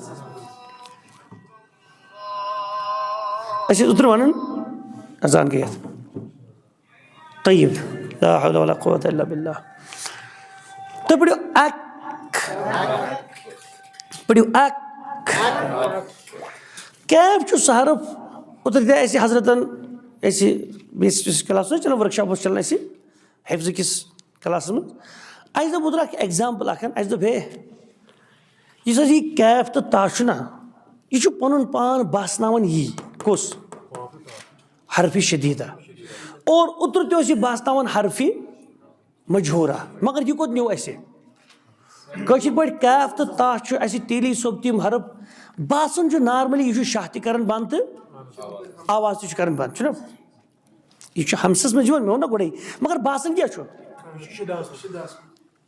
أسۍ ٲسۍ اوترٕ وَنان، اذان گٔیَتھ۔ طیب۔ لا حول ولا قوة الا باللہ۔ تُہۍ پٔرِو اَک۔ پٔرِو اَک۔ کیف چھُ سُہ حرف، اوترٕ دِژے اَسہِ حضرتن، اَسہِ بیٚیِس یُس کلاس اوس چلان، ورک شاپ اوس چلان اَسہِ حفظہٕ کِس کلاسس منٛز، اَسہِ دوٚپ اوترٕ اکھ ایگزامپل اکھ ہن، اَسہِ دوٚپ ہے، یُس حظ یہِ کیف تہٕ تا چھُ نا، یہِ چھُ پنُن پان باسناوان یی۔ کُس؟ حرفِ شدیدہ۔ اور اوترٕ تہِ اوس یہِ باسناوان حرفِ مجہورہ، مگر یہِ کوٚت نیوٗ اَسہِ؟ کٲشِر پٲٹھۍ کیف تہٕ تا چھُ اَسہِ تیلی صٲب تِم حرف باسان چھُ نارملی، یہِ چھُ شاہ تہِ کران بنٛد تہٕ آواز تہِ چھُ کران بنٛد، چھُنہ؟ یہِ چھُ ہمسس منٛز یِوان، مےٚ ووٚن نہ گۄڈَے، مگر باسان کیٛاہ چھُ؟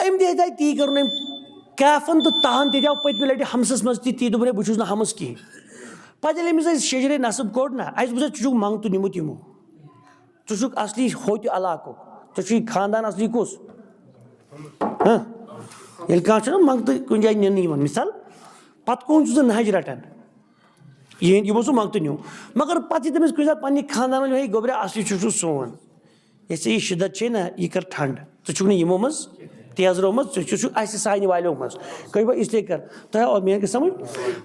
أمۍ تہِ ہیٚتہِ تی کرُن، أمۍ کیفن تہٕ تاہن تہِ دیو پٔتمہِ لٹہِ ہمسس منٛز تہِ تی، دوٚپُن ہے بہٕ چھُس نہٕ ہمس کِہیٖنۍ۔ پتہٕ ییٚلہِ أمِس أسۍ شیٚجرے نصب کوٚڑ نہ، اَسہِ دوٚپُس ہے ژٕ چھُکھ منٛگتہٕ نیوٗمُت یِمو۔ ژٕ چھُکھ اصلی ہوٚتہِ علاقُک، ژٕ چھُے خاندان اصلی کُس؟ ہاں؟ ییٚلہِ کانٛہہ چھُنہ منٛگتہٕ کُنہِ جایہِ نِنہٕ یِوان، مثال، پتہٕ کُن چھُ سُہ نہج رٹان، یِہِنٛد یِمو سُہ منٛگتہٕ نیوٗ۔ مگر پتہٕ چھِ تٔمِس کُنہِ ساتہٕ پننہِ خاندان وٲلۍ، ہے گوٚبرا اصلی چھُکھ ژٕ سون، یۄس ژےٚ یہِ شدت چھے نہ، یہِ کر ٹھنڈ، ژٕ چھُکھ نہٕ یِمو منٛز تیزرو منٛز، ژٕ چھُ، چھُکھ اسہِ سانہِ والیو منٛز۔ کٔرۍ وۄنۍ اس لیے کر، تۄہہِ آو میٲنۍ کتھ سمجھ؟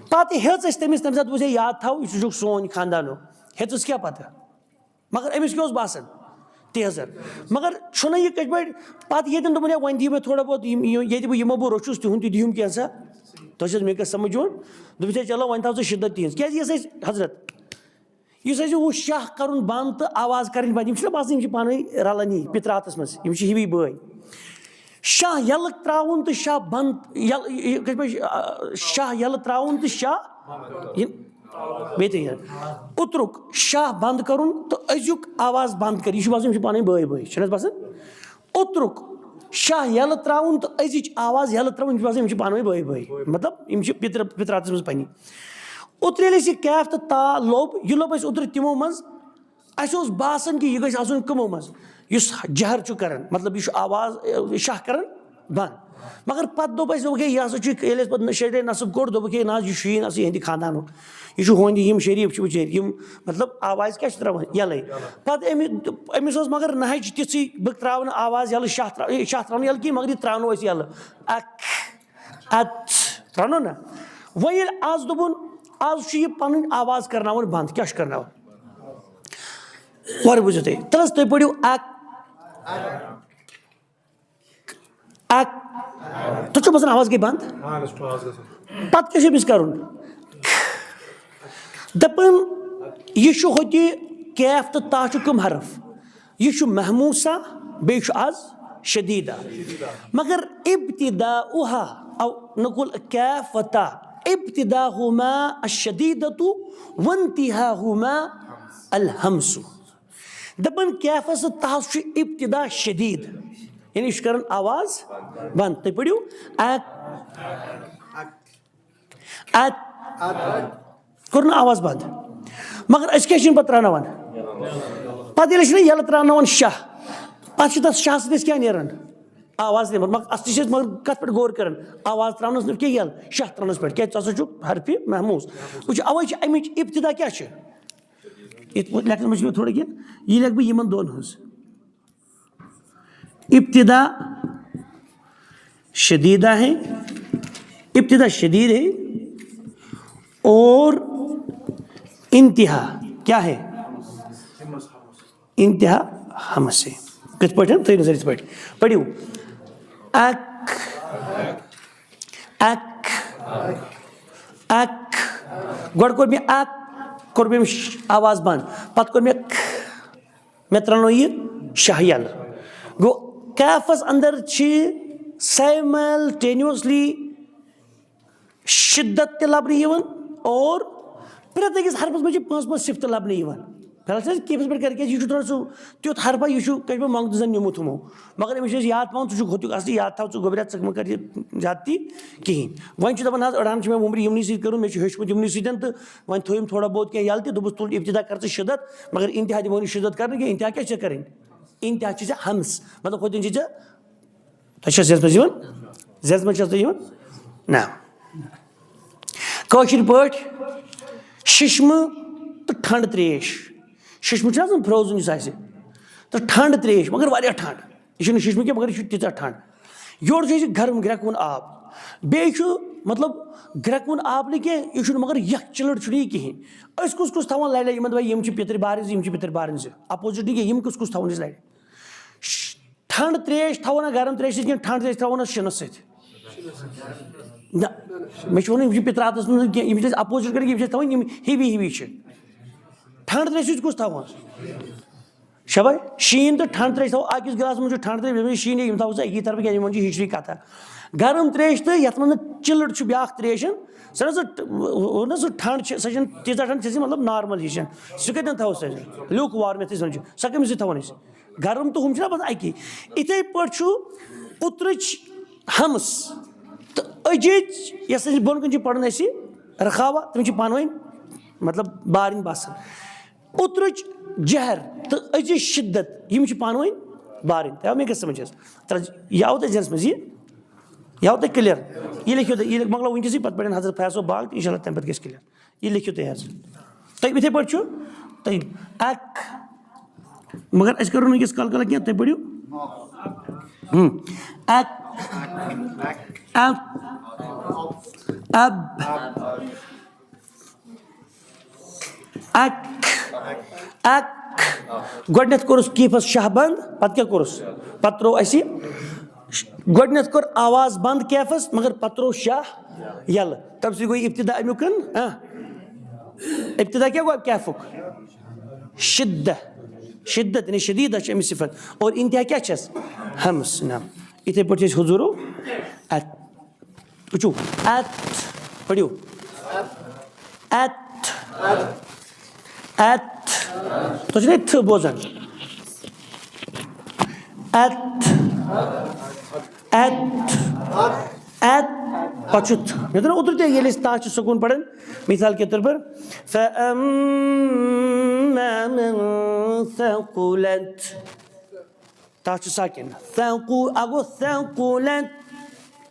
پتہٕ ہیٚژ اسہِ تٔمِس تمہِ ساتہٕ دوٚپُس ہے یاد تھاو، یہِ چھُ، چھُکھ سون خاندانُک۔ ہیٚژٕس کیٛاہ پتہ؟ مگر أمِس کیٛاہ اوس باسان؟ تیزر۔ مگر چھُنہ یہِ کِتھ پٲٹھۍ؟ پتہٕ ییٚتٮ۪ن دوٚپُن ہے وۄنۍ دِیِو مےٚ تھوڑا بہت یِم، یِم، ییٚتہِ بہٕ یِمو بہٕ روٚچھُس تِہُنٛد تہِ دِیِم کینٛژھا۔ تۄہہِ چھِ حظ میٲنۍ کتھ سمجھ یِوان؟ دوٚپُس ہے چلو وۄنۍ تھاو ژٕ شدت تِہِنٛز۔ کیٛازِ یۄس اسہِ حضرت یُس اَسہِ یہِ وُچھ شاہ کَرُن بنٛد تہٕ آواز کَرٕنۍ بنٛد، یِم چھِنہ باسان، یِم چھِ پانہٕ ؤنۍ رَلان یی پِتراتَس منٛز، یِم چھِ ہِوی بٲے۔ شاہ یَلہٕ ترٛاوُن تہٕ شاہ بنٛد، یَلہٕ، یہِ کِتھ پٲٹھۍ چھِ، آ، شاہ یَلہٕ ترٛاوُن تہٕ شاہ یہِ بیٚیہِ تہِ یہِ۔ اوترُک شاہ بنٛد کَرُن تہٕ أزیُک آواز بنٛد کَرٕنۍ، یہِ چھُ باسان، یِم چھِ پانہٕ ؤنۍ بٲے بٲے، چھِنہٕ حظ باسان؟ اوترُک شاہ یَلہٕ ترٛاوُن تہٕ أزِچ آواز یَلہٕ ترٛاوُن، یِم چھِ باسان، یِم چھِ پانہٕ ؤنۍ بٲے بٲے، مطلب، یِم چھِ پِتر-، پِتراتَس منٛز پنٛنہِ۔ اوترٕ ییٚلہِ اَسہِ یہِ کیف تہٕ تا لوٚب، یہِ لوٚب اَسہِ اوترٕ تِمو منٛز، اَسہِ اوس باسان کہِ یہِ گژھِ آسُن کٕمو منٛز، یُس جہر چھُ کران، مطلب یہِ چھُ آواز، یہِ شاہ کران بنٛد۔ مگر پتہٕ دوٚپ اَسہِ، اوکے، یہِ ہسا چھُ، ییٚلہِ اَسہِ پتہٕ شیرے نصب کوٚر، دوٚپُکھ ہے نہ حظ، یہِ چھُ یی نہٕ اَصٕل یِہِنٛدِ خاندانُک، یہِ چھُ ہُہُنٛدِ، یِم شریٖف چھِ بِچٲرۍ، یِم مطلب آواز کیٛاہ چھِ ترٛاوان یَلَے۔ پتہٕ أمِس، أمِس ٲس مگر نہج تِژھٕے، بہٕ ترٛاوٕ نہٕ آواز یَلہٕ، شاہ ترٛاو-، شاہ ترٛاوٕ نہٕ یَلہٕ کِہیٖنۍ، مگر یہِ ترٛاونو أسۍ یَلہٕ۔ اَک۔ اَتھ ترٛاونو نہ؟ وۄنۍ ییٚلہِ آز دوٚپُن، آز چھُ یہِ پَنٕنۍ آواز کرناوان بنٛد، کیٛاہ چھُ کرناوان؟ وَرٕ بوٗزِو تُہۍ۔ تَلہٕ حظ تُہۍ پٔرِو اَک، اَک۔ تۄہہِ چھُو باسان آواز گٔے بنٛد؟ پَتہٕ کیٛاہ چھُ أمِس کرُن؟ دَپان، یہِ چھُ ہوٚتہِ کیف تہٕ تا چھُ کٕم حرف؟ یہِ چھُ مہموسہ، بیٚیہِ چھُ آز شدیدہ۔ مگر ابتداؤہا، او نقول کیف و تا، ابتداؤہما الشدیدۃ وانتہاؤہما الہمس۔ دَپان کیفس تہٕ تاہس چھُ ابتدا شدید، یعنی یہِ چھُ کران آواز بنٛد۔ تُہۍ پٔرِو اَک، اَک۔ کوٚر نہٕ آواز بنٛد۔ مگر أسۍ کیٛاہ چھِ یِم پتہٕ ترٛاوناوان؟ پتہٕ ییٚلہِ أسۍ چھِنہ یَلہٕ ترٛاوناوان شاہ، پتہٕ چھِ تَتھ شاہ سۭتۍ أسۍ کیٛاہ نیران؟ آواز نیران۔ مگر اَصلی چھِ أسۍ مگر کَتھ پٮ۪ٹھ غور کران؟ آواز ترٛاونَس نہٕ کینٛہہ یَلہٕ، شاہ ترٛاونَس پٮ۪ٹھ۔ کیٛازِ ژٕ ہسا چھُکھ حرفِ مہموس۔ وٕچھ، اَوَے چھِ اَمِچ ابتدا کیٛاہ چھِ؟ یِتھ پٲٹھۍ لیکھنَس منٛز چھِ مےٚ تھوڑا کینٛہہ، یہِ لیکھٕ بہٕ یِمَن دۄن ہٕنٛز۔ ابتدا شدیدہ ہے، ابتدا شدید ہے اور انتہا کیا ہے؟ انتہا ہمس ہے۔ کِتھ پٲٹھۍ؟ تُہۍ نظر یِتھ پٲٹھۍ۔ پٔرِو۔ اَک، اَک، اَک۔ گۄڈٕ کوٚر مےٚ اَک، کوٚر مےٚ ش-، آواز بنٛد۔ پَتہٕ کوٚر مےٚ کھ۔ مےٚ ترٛاونو یہِ شاہ یَلہٕ۔ گوٚو کیفَس اندر چھِ simultaneously شدت تہِ لبنہٕ یِوان اور پرٛٮ۪تھ أکِس حرفَس منٛز چھِ پانٛژھ پانٛژھ صفتہٕ لبنہٕ یِوان۔ فی الحال چھِ أسۍ کیفَس پٮ۪ٹھ کَران، کیٛازِ یہِ چھُ تھوڑا سُہ تیُتھ حرفا، یہِ چھُ کٲشِر پٲٹھۍ مۄنٛگہٕ زَن نیوٗمُت ہُمو۔ مگر أمِس چھُ اَسہِ یاد پٮ۪وان، ژٕ چھُکھ ہوٚتیُک اَصلی، یاد تھاو ژٕ گوٚبریا، ژٕ مہٕ کَر یہِ زیادتی کِہیٖنۍ۔ وۄنۍ چھُ دَپان، نہ حظ، أڑہَن چھِ مےٚ وُمرِ یِمنٕے سۭتۍ کٔرمٕژ، مےٚ چھُ ہیوٚچھمُت یِمنٕے سۭتۍ تہٕ وۄنۍ تھٲیِم تھوڑا بہت کینٛہہ یَلہٕ تہِ، دوٚپُس، تُل ابتدا کر ژٕ شدت، مگر انتہا دِمو نہٕ شدت کرنہٕ کینٛہہ۔ انتہا کیٛاہ چھِ ژےٚ کَرٕنۍ؟ انتہا چھِ ژےٚ ہمس، مطلب، ہوٚتٮ۪ن چھِ ژےٚ، تۄہہِ چھا زیٚنَس منٛز یِوان؟ زیٚنَس منٛز چھا تۄہہِ یِوان؟ نہ۔ کٲشِر پٲٹھۍ ششمہٕ تہٕ ٹھنٛڈ ترٛیش۔ ششمہٕ چھُنہ آسان frozen یُس آسہِ، تہٕ ٹھنٛڈ ترٛیش، مگر واریاہ ٹھنٛڈ۔ یہِ چھُنہٕ ششمہٕ کینٛہہ، مگر یہِ چھُ تیٖژاہ ٹھنٛڈ۔ یورٕ چھُ اَسہِ گرم گرٛٮ۪کہٕ وُن آب۔ بیٚیہِ چھُ، مطلب، گرٛٮ۪کوُن آب نہٕ کینٛہہ، یہِ چھُنہٕ مگر یَکھ چِلٕڑ چھُنہٕ یہِ کِہیٖنۍ۔ أسۍ کُس کُس تھاوان لَرِ لَرِ یِمَن دَپان یِم چھِ پِتٕرۍ بارٕنۍ زٕ، یِم چھِ پِتٕرۍ بارٕنۍ زٕ، اَپوزِٹ نہٕ کینٛہہ، یِم کُس کُس تھاوان أسۍ لَرِ؟ ش-، ٹھنٛڈ ترٛیش تھاوو نہ گرم ترٛیش سۭتۍ کِنہٕ ٹھنٛڈ ترٛیش تھاوو نہ شِنَس سۭتۍ؟ نہ، مےٚ چھُ وَنُن، یِم چھِ پِتراتَس منٛز کینٛہہ، یِم چھِ اَسہِ اَپوزِٹ کَران، یِم چھِ اَسہِ تھاوٕنۍ یِم ہِوی ہِوی چھِ۔ ٹھنٛڈ ترٛیش سۭتۍ کُس تھاوان؟ شاباش، شیٖن تہٕ ٹھنٛڈ ترٛیش تھاوو أکِس گِلاسَس منٛز، چھُ ٹھنٛڈ ترٛیش، بیٚیہِ شیٖن، یِم تھاوو ژٕ اَکی طرفہٕ کینٛہہ، یِمَن چھِ ہِشری کَتھا۔ گرم ترٛیش تہٕ یَتھ منٛز نہٕ چِلٕڈ چھُ بیٛاکھ ترٛیش، سۄ نہ سُہ ٹ-، نہ سُہ ٹھنٛڈ چھِ، سۄ چھَنہٕ تیٖژاہ ٹھنٛڈ چھِ، مطلب، نارمَل ہِش۔ سُہ کَتٮ۪ن تھاوو سۄ؟ لیوٗک وارم یَتھ أسۍ وَنان چھِ، سۄ کَمہِ سۭتۍ تھاوون أسۍ؟ گرم تہٕ ہُم چھِنہ باسان اَکی۔ یِتھَے پٲٹھۍ چھُ اوترٕچ ہمس تہٕ أزِچ، یۄس أسۍ بۄن کُن چھِ پَران اَسہِ رخاوہ، تِم چھِ پانہٕ ؤنۍ، مطلب، بارٕنۍ باسان۔ اوترٕچ جہر تہٕ أزِچ شدت، یِم چھِ پانہٕ ؤنۍ بارٕنۍ۔ تۄہہِ آو مےٚ کیٛاہ سمجھ حظ؟ تَلہٕ، یہِ آو تۄہہِ ذہنَس منٛز یہِ؟ یہِ آو تۄہہِ کلیئر؟ یہِ لیکھِو تُہۍ، یہِ مۄکلاو وٕنکیٚسٕے، پَتہٕ پَرن حضرت فیاض صٲب باغ تہٕ اِنشاء اللہ تَمہِ پَتہٕ گژھِ کلیئر۔ یہِ لیکھِو تُہۍ حظ۔ تۄہہِ یِتھَے پٲٹھۍ چھُ، تۄہہِ اَکھ، مگر أسۍ کَرو نہٕ وٕنکیٚس کَل کَل کینٛہہ، تُہۍ پٔرِو۔ ہُم۔ اَک، اَب، اَب، اَک، اَک۔ گۄڈٕنٮ۪تھ کوٚرُس کیفَس شاہ بنٛد، پَتہٕ کیٛاہ کوٚرُس؟ پَتہٕ ترٛوو اَسہِ، گۄڈٕنٮ۪تھ کوٚر آواز بنٛد کیفَس، مگر پَتہٕ ترٛوو شاہ یَلہٕ۔ تَمہِ سۭتۍ گوٚو ابتدا اَمیُک، ہاں؟ ابتدا کیٛاہ گوٚو کیفُک؟ شدہ۔ شدت، یعنی شدیدہ چھِ أمِس صفت۔ اور انتہا کیٛاہ چھَس؟ ہمس۔ نہ۔ یِتھَے پٲٹھۍ چھِ أسۍ حضوٗرو اَتھ۔ وٕچھِو، اَتھ۔ پٔرِو۔ اَتھ۔ اَتھ۔ تُہۍ چھِو نہ تھٕ بوزان؟ اَتھ۔ اَتھ۔ اَتھ۔ پَتہٕ چھُ تھٕ۔ مےٚ دوٚپ نہ اوترٕ تہِ، ییٚلہِ أسۍ تَتھ چھِ سکوٗن پَران، مثال کے طور پر، فَأَمَّا مَنْ ثَقُلَتْ۔ تَتھ چھُ ساکِن۔ ثَقُ-، اَگو ثَقُلَتْ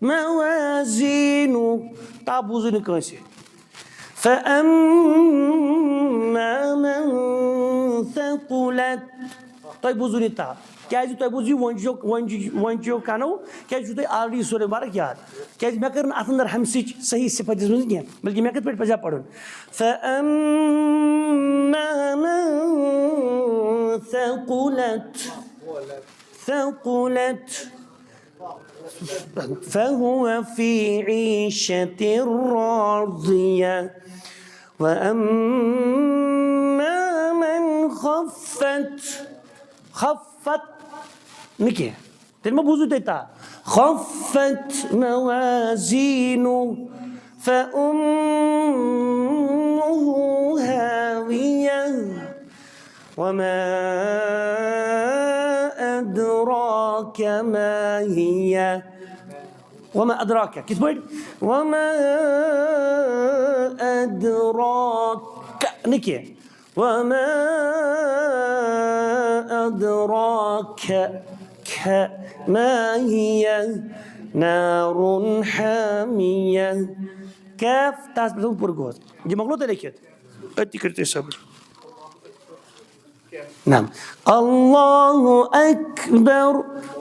مَوَازِينُ۔ تَتھ بوٗزُو نہٕ کٲنٛسہِ۔ فَأَمَّا مَنْ ثَقُلَتْ۔ تۄہہِ بوٗزُو نہٕ تَتھ۔ کیٛازِ تۄہہِ بوٗزُو وۄنۍ چھُ، وۄنۍ چھُ، وۄنۍ چھُ کَنو، کیٛازِ چھُو تۄہہِ already سورہ مبارک یاد؟ کیٛازِ مےٚ کٔر نہٕ اَتھ اَندَر ہمسٕچ صحیح صفت دِژمٕژ کینٛہہ، بلکہِ مےٚ کِتھ پٲٹھۍ پَزِ ہا پَرُن؟ فَأَمَّا مَنْ ثَقُلَتْ۔ ثَقُلَتْ فَهُوَ فِي عِيشَةٍ رَاضِيَةٍ وَأَمَّا مَنْ خَفَّتْ۔ خَفَّتْ نہٕ کینٛہہ، تیٚلہِ ما بوٗزوٕ تۄہہِ تا؟ خَفَّتْ مَوَازِينُهُ فَأُمُّهُ هَاوِيَةٌ وَمَا أَدْرَاكَ مَا هِيَهْ۔ وَمَا أَدْرَاكَ۔ کِتھ پٲٹھۍ؟ وَمَا أَدْرَاكَ نہٕ کینٛہہ۔ وَمَا أَدْرَاكَ مَا هِيَهْ نَارٌ حَامِيَةٌ۔ کیف، تَس پٮ۪ٹھ پوٗرٕ گوٚو۔ یہِ مۄکلو تۄہہِ لیکھِتھ؟ أتی کٔرِو تُہۍ صبر۔ نعم۔ اللہ اکبر،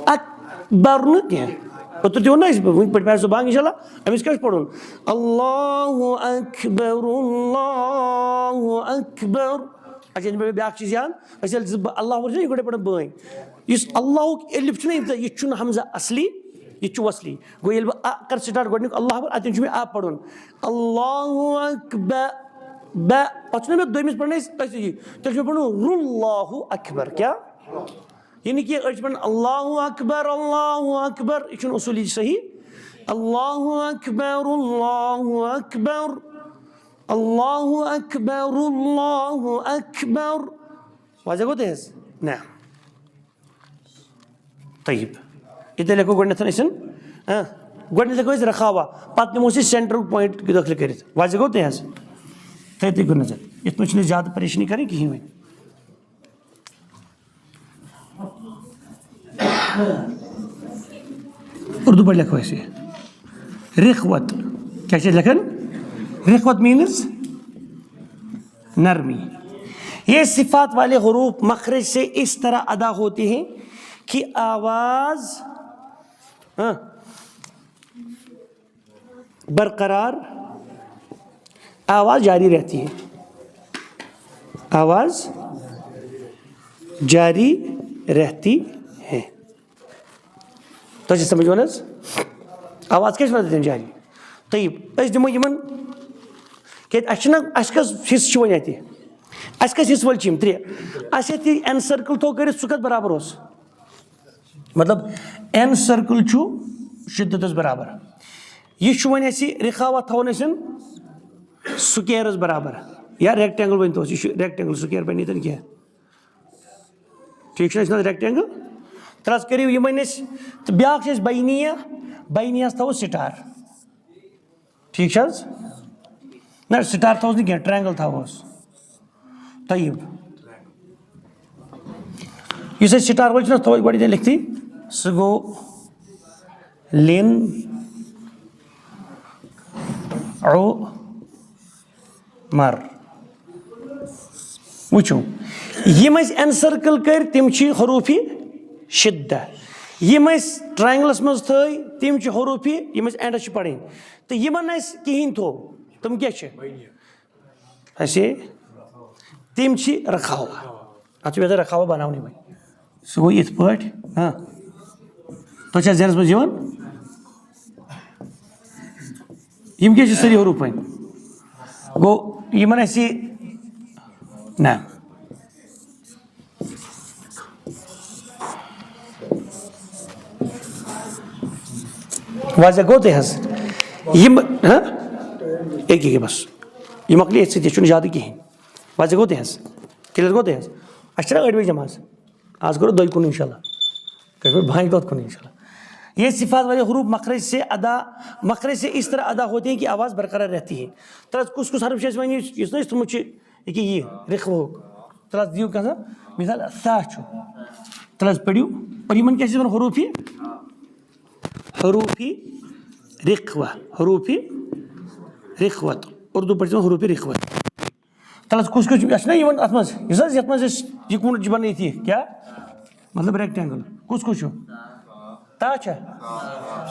اکبر نہٕ کینٛہہ۔ اوترٕ تہِ ووٚن نہ اَسہِ، وٕنہِ پٔرۍ پَرِ سُہ بانگ اِنشاء اللہ۔ أمِس کیٛاہ چھُ پَرُن؟ اللہ اکبر، اللہ اکبر۔ اچھا، یہِ چھِ مےٚ بیٛاکھ چیٖز یاد۔ أسۍ ییٚلہِ زٕ بہٕ اللہ وَنو، یہِ گۄڈَے پَران بٲنۍ۔ یُس اللہُک الف چھُنہ، یہِ چھُنہٕ ہمزہ اصلی، یہِ چھُ وصلی۔ گوٚو ییٚلہِ بہٕ اَ کَرٕ سٹارٹ گۄڈٕنیُک اللہ اکبر، اَتٮ۪ن چھُ مےٚ اَ پَرُن۔ اللہ اکبر۔ بہ، پتہٕ چھُنہ مےٚ دوٚیمِس پرنَس أتھۍ یہِ۔ تیٚلہِ چھُ مےٚ پرُن رُ اللہ اکبر۔ کیٛاہ؟ یہِ نہٕ کینٛہہ، أسۍ چھِ پران اللہ اکبر، اللہ اکبر۔ یہِ چھُنہٕ اصوٗلی صحیح۔ اللہ اکبر، اللہ اکبر، اللہ اکبر، اللہ اکبر۔ واضح گوٚو تۄہہِ حظ؟ نہ۔ طیب۔ ییٚتہِ لیکھو گۄڈٕنٮ۪تھ أسۍ، ہاں، گۄڈٕنٮ۪تھ لیکھو أسۍ رخاوہ، پتہٕ نِمو أسۍ سینٹرُک پوینٹ دٲخلہٕ کٔرِتھ۔ واضح گوٚو تۄہہِ حظ؟ تۄہہِ تہِ گوٚو نظر۔ یِتھ پٲٹھۍ چھُنہٕ أسۍ زیادٕ پریشٲنی کَرٕنۍ کِہیٖنۍ وۄنۍ۔ اردو پٲٹھۍ لیکھو أسۍ یہِ۔ رِخوت۔ کیٛاہ چھِ أسۍ لیکھان؟ رِخوت means نرمی۔ یہ صفات والے حروف مخرج سے اس طرح ادا ہوتے ہیں کہ آواز، ہاں، برقرار، آواز جاری رہتی ہے، آواز جاری رہتی ہے۔ تۄہہِ چھِ سمجھ یِوان حظ؟ آواز کیٛاہ چھِ وَنان تَتٮ۪ن جاری؟ طیب، أسۍ دِمو یِمن، کیٛازِ اَسہِ چھِنہ، اَسہِ کٔژ حصہٕ چھِ وۄنۍ اَتہِ؟ اَسہِ کٔژ حصہٕ وٲلۍ چھِ یِم؟ ترٛےٚ۔ اَسہِ ییٚتہِ این سرکل تھوٚو کٔرِتھ، سُہ کَتھ برابر اوس؟ مطلب، این سرکل چھُ شدتس برابر۔ یہِ چھُ وۄنۍ اَسہِ رِخاوت تھاوُن اَسہِ سُکیرس برابر، یا ریکٹینگل ؤنۍ توس، یہِ چھُ ریکٹینگل، سکیر بَنہِ ییٚتٮ۪ن کینٛہہ۔ ٹھیٖک چھُ، اَسہِ چھُنہٕ ریکٹینگل۔ تَلہٕ حظ کٔرِو یِمن أسۍ، تہٕ بیٛاکھ چھِ اَسہِ بینیہ، بینیہس تھاوو سٹار۔ ٹھیٖک چھِ حظ؟ نہ، سٹار تھاووس نہٕ کینٛہہ، ٹرٛاینگل تھاووس۔ طیب۔ یُس اَسہِ سٹار وول چھُنہ، تھاوو أسۍ گۄڈٕ ییٚتٮ۪ن لیکھتھٕے، سُہ گوٚو لِن عمر۔ وٕچھِو، یِم اَسہِ این سرکل کٔرۍ، تِم چھِ حروفِ شدہ۔ یِم اَسہِ ٹرٛاینگلس منٛز تھٲے، تِم چھِ حروفِ، یِم اَسہِ اینڈس چھِ پَرٕنۍ۔ تہٕ یِمن اَسہِ کِہیٖنۍ تھوٚو، تِم کیٛاہ چھِ؟ اَسے تِم چھِ رکھاوہ۔ اَتھ چھِ مےٚ رکھاوہ بَناونٕے وۄنۍ۔ سُہ گوٚو یِتھ پٲٹھۍ، ہاں۔ تۄہہِ چھا ذہنَس منٛز یِوان؟ یِم کیٛاہ چھِ سٲری حروٗف وۄنۍ؟ گوٚو یِمَن اَسہِ یہِ، نہ۔ واضح گوٚو تۄہہِ حظ؟ یِم، ہاں؟ أکہِ، أکہِ بس۔ یہِ مۄکلہِ أتھۍ سۭتۍ، یہِ چھُنہٕ زیادٕ کِہیٖنۍ۔ واضح گوٚو تۄہہِ حظ؟ کلیئر گوٚو تۄہہِ حظ؟ اَسہِ چھِنہ ٲٹھِ بجہِ نماز؟ آز کرو دۄیہِ کُن انشاءاللہ۔ کٲشِر پٲٹھۍ بانہِ دۄد کُن انشاءاللہ۔ یہ صفات والے حروف مخرج سے ادا، مخرج سے اس طرح ادا ہوتے ہیں کہ آواز برقرار رہتی ہے۔ تَلہٕ حظ کُس کُس حرف چھِ اَسہِ وۄنۍ یُس، یُس نہٕ أسۍ تھوٚمُت چھُ، یہِ کہِ یہِ رِخوُک۔ تَلہٕ حظ دِیِو کانٛہہ سا مثال، سا چھُ۔ تَلہٕ حظ پٔرِو۔ اور یِمَن کیٛاہ چھِ وَنان؟ حروفِ، حروفِ رِخوہ، حروفِ رِخوت۔ اردو پٲٹھۍ چھِ وَنان حروفِ رِخوت۔ تَلہٕ حظ کُس کُس چھُ، یہِ چھُنہ یِوان اَتھ منٛز، یُس حظ یَتھ منٛز أسۍ یہِ کوٗنٛٹ چھِ بَنٲیِتھ یہِ، کیٛاہ؟ مطلب ریکٹینگل۔ کُس کُس چھُ؟ تا چھا؟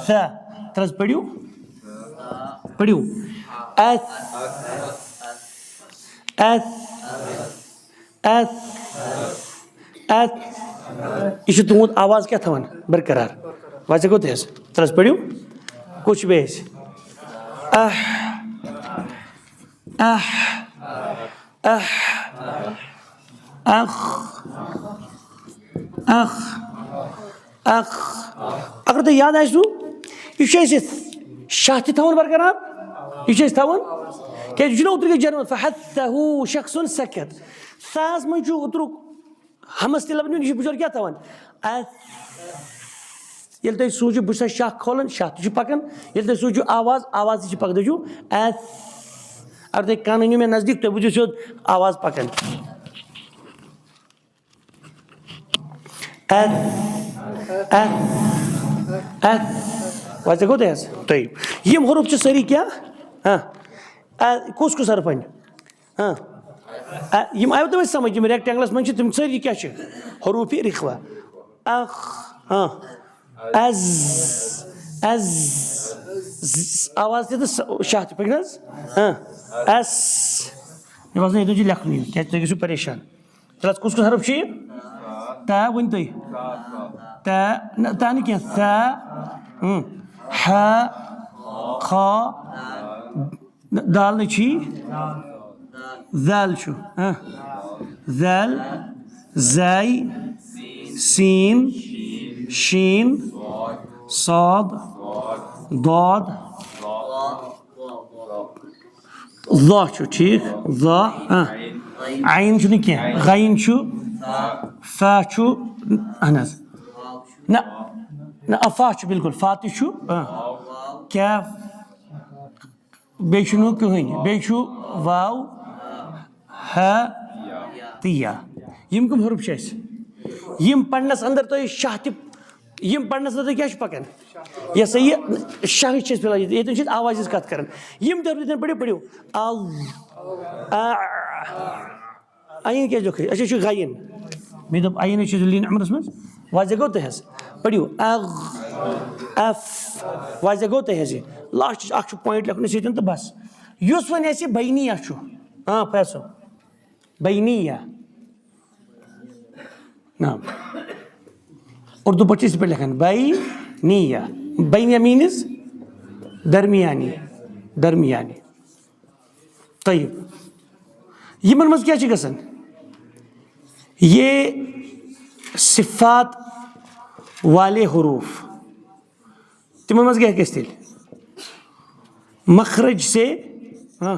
سا۔ تَلہٕ حظ پٔرِو۔ پٔرِو۔ اَتھ۔ اَتھ۔ اَتھ۔ اَتھ۔ یہِ چھُ تُہُنٛد آواز کیٛاہ تھاوان؟ برقرار۔ وۄنۍ ژےٚ کوٚت حظ؟ تَلہٕ حظ پٔرِو۔ کُس چھُ بیٚیہِ اَسہِ؟ اَہ۔ اَہ۔ اَہ۔ اَکھ۔ اَکھ۔ اَکھ۔ اگر تۄہہِ یاد آسِوٕ، یہِ چھُ اَسہِ شاہ تہِ تھاوُن برقرار، یہِ چھُ اَسہِ تھاوُن، کیٛازِ یہِ چھُنہ اوترٕ گٔے جرمن، فحثہ شخص سکت۔ ساہَس منٛز چھُ اوترُک ہمس تہِ لبنہٕ، یہِ چھُ بِچور کیٛاہ تھاوان؟ اَتھ۔ ییٚلہِ تُہۍ سوٗنٛچِو، بہٕ چھُسا شاہ کھولان، شاہ تہِ چھُ پکان۔ ییٚلہِ تُہۍ سوٗنٛچِو آواز، آواز تہِ چھِ پکان۔ تُہۍ چھِو اَتھ۔ اگر تُہۍ کانٛہہ أنِو مےٚ نزدیٖک، تُہۍ بوٗزِو سیوٚد آواز پکان۔ اَتھ۔ اَتھ۔ اَتھ۔ وۄنۍ ژےٚ گوٚو تۄہہِ حظ؟ تۄہہِ۔ یِم حروٗف چھِ سٲری کیٛاہ؟ ہاں۔ اَ-، کُس کُس حرف اَنہِ؟ ہاں۔ اَ، یِم آیو تۄہہِ وۄنۍ سمجھ، یِم ریکٹینگلس منٛز چھِ، تِم سٲری کیٛاہ چھِ؟ حروٗفِ رِخوہ۔ اَکھ۔ ہاں۔ از۔ از۔ ز-، آواز تہِ تہٕ س-، شاہ تہِ پٔکِو حظ۔ ہاں۔ اس۔ مےٚ باسان، ییٚتٮ۪ن چھُ لیکھنُے، کیٛازِ تُہۍ گٔژھِو پریشان۔ تَلہٕ حظ، کُس کُس حرف چھُ یہِ؟ تا، ؤنۍ تُہۍ۔ تا، نہ، تا نہٕ کینٛہہ۔ تا، اۭں، ہا، خا، نہ، دال نہٕ چھی۔ ذال چھُ، ہاں۔ ذال، زاے، سین، شین، صاد، ضاد۔ ظا چھُ، ٹھیٖک، ظا، ہاں۔ عین چھُنہٕ کینٛہہ، غین چھُ، فا چھُ، اہن حظ۔ نہ، نہ، فا چھُ بِلکُل، فا تہِ چھُ، ہاں۔ کیف، بیٚیہِ چھُنہٕ کٕہٕنۍ، بیٚیہِ چھُ واو، ہا تہٕ یا۔ یِم کٕم حروٗف چھِ اَسہِ؟ یِم پَرنَس اَندَر تۄہہِ شاہ تہِ، یِم پَرنَس اَندَر تۄہہِ کیٛاہ چھُ پَکان؟ یہِ ہسا یہِ شاہٕچ چھِ أسۍ فِلحال ییٚتہِ، ییٚتٮ۪ن چھِ أسۍ آوازِ ہِنٛز کَتھ کَران۔ یِم تہِ پٔرِو، پٔرِو، پٔرِو۔ آ، آ۔ عین کیٛازِ لیوٚکھُے؟ اَسہِ چھُ غین۔ مےٚ دوٚپ، عین چھُ لین عمرَس منٛز۔ واضح گوٚو تۄہہِ حظ؟ پٔرِو۔ اَغ، اف۔ واضح گوٚو تۄہہِ حظ یہِ؟ لاسٹٕچ اکھ چھُ پوینٹ لیکھُن أسۍ ییٚتٮ۪ن تہٕ بس۔ یُس وۄنۍ اَسہِ بینیہ چھُ، آ فیصل، بینیہ۔ نعم۔ اردو پٲٹھۍ چھِ یِتھ پٲٹھۍ لیکھان، بینیہ۔ بینیہ مینز درمیانی، درمیانی۔ طیب۔ یِمن منٛز کیٛاہ چھِ گژھان؟ یہ صفات والے حروف، تِمن منٛز کیٛاہ گژھِ تیٚلہِ؟ مخرج سے، ہاں،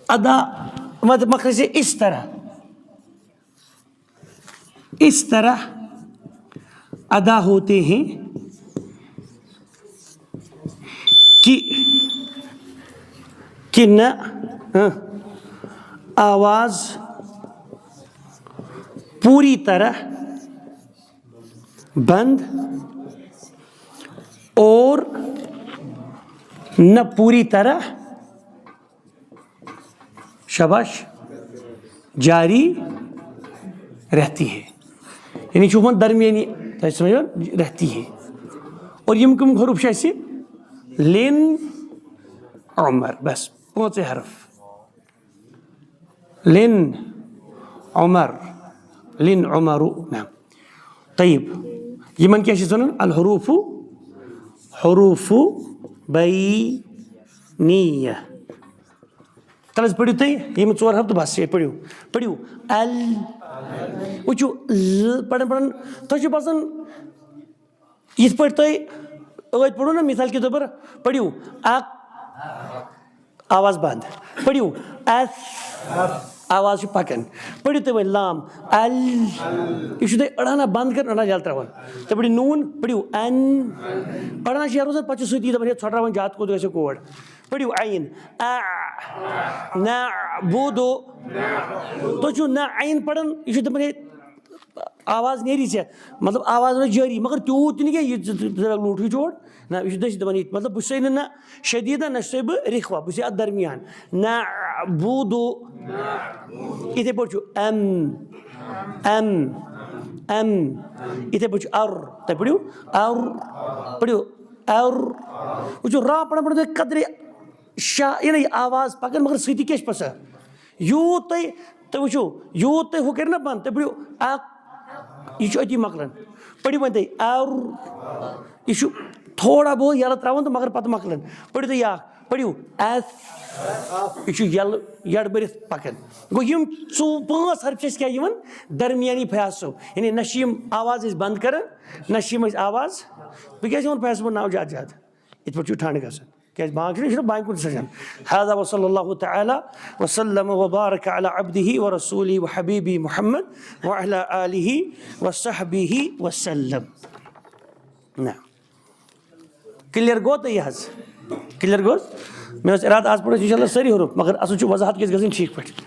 ادا، مطلب مخرج سے اس طرح، اس طرح ادا ہوتے ہیں کہ، کہ نہ، ہاں، آواز پوری طرح بند اور نہ پوری طرح، شاباش، جاری رہتی ہے۔ یعنی چھُ وۄنۍ درمیٲنی، تۄہہِ چھُ سمجھ یِوان؟ رہتی ہے۔ اور یِم کٕم حروف چھِ اَسہِ؟ لن، عمر، بس پانٛژے حرف۔ لن، عمر، لن، عمر، نعم۔ طیب، یِمن کیٛاہ چھِ أسۍ وَنان؟ الحروف، حروف بینیہ۔ تَلہٕ حظ پٔرِو تُہۍ یِم ژور حرف تہٕ بس، یہِ پٔرِو۔ پٔرِو ال۔ وٕچھِو، ل پَران پَران تۄہہِ چھُ باسان یِتھ پٲٹھۍ تۄہہِ ٲدۍ پوٚرُو نا مثال کے طور پر، پٔرِو اَک، آواز بنٛد۔ پٔرِو اَس، آواز چھِ پَکان۔ پٔرِو تُہۍ وۄنۍ لام، ال۔ یہِ چھُو تۄہہِ أڑہنا بنٛد کَرُن، أڑہنا یَلہٕ ترٛاوُن۔ تُہۍ پٔرِو نوٗن، پٔرِو اَن۔ أڑہنا چھِ یَلہٕ روزان، پَتہٕ چھِ سۭتی دَپان، ہے، ژھۄٹراوان زیادٕ کوٚت گژھِ کوڈ۔ پٔرِو عین، اَ، نَعبُدُ۔ تُہۍ چھُو نہ عین پَران، یہِ چھُ دَپان، ہے، آواز نیری ژےٚ، مطلب، آواز روزِ جٲری، مگر تیوٗت تہِ نہٕ کینٛہہ، یہِ ژٕ، ژٕ، ژٕ لوٗٹھ یہِ جوڑ۔ نہ، یہِ چھُ دٔسۍ دَپان ییٚتہِ، مطلب، بہٕ چھُسَے نہٕ نہ شدیٖد، نہ چھُسَے بہٕ رِخوہ، بہٕ چھُسَے اَتھ درمیان۔ نَعبُدُ۔ یِتھَے پٲٹھۍ چھُ اَم، اَم، اَم۔ یِتھَے پٲٹھۍ چھُ اَر، تُہۍ پٔرِو اَر، پٔرِو اَر۔ وٕچھِو، را پَران پَران تُہۍ قدرے شا-، یعنی یہِ آواز پَکان، مگر سۭتی کیٛاہ چھِ پَسان؟ یوٗت تۄہہِ، تُہۍ وٕچھِو، یوٗت تۄہہِ ہُہ کٔرِو نہ بنٛد، تُہۍ پٔرِو اَک، یہِ چھُ أتی مۄکلان۔ پٔرِو وۄنۍ تُہۍ اَر، یہِ چھُ تھوڑا بہت یَلہٕ ترٛاوان تہٕ مگر پَتہٕ مۄکلان۔ پٔرِو تُہۍ یہِ اَکھ، پٔرِو اَس، یہِ چھُ یَلہٕ یَڈ بٔرِتھ پَکان۔ گوٚو یِم ژو-، پانٛژھ حرف چھِ اَسہِ کیٛاہ یِوان؟ درمیانی فیاصو، یعنی نہ چھِ یِم آواز أسۍ بنٛد کَران، نہ چھِ یِم أسۍ آواز، بہٕ کیٛازِ یِمَن فیاصلَن ناو زیادٕ زیادٕ؟ یِتھ پٲٹھۍ چھُ ٹھنڈ گژھان۔ کیٛازِ بانگ چھُنہ، یہِ چھُنہ بانگہِ کُن سَجان۔ هذا وصلى الله تعالى وسلم وبارك على عبده ورسوله وحبيبه محمد وعلى آله وصحبه وسلم۔ نہ۔ کلیر گوٚو تۄہہِ یہِ حظ؟ کلیر گوٚو؟ مےٚ اوس ارادٕ آز پَرو أسۍ انشاءاللہ سٲری حروف، مگر اَصٕل چھُ وضاحت گژھِ گژھٕنۍ ٹھیٖک پٲٹھۍ۔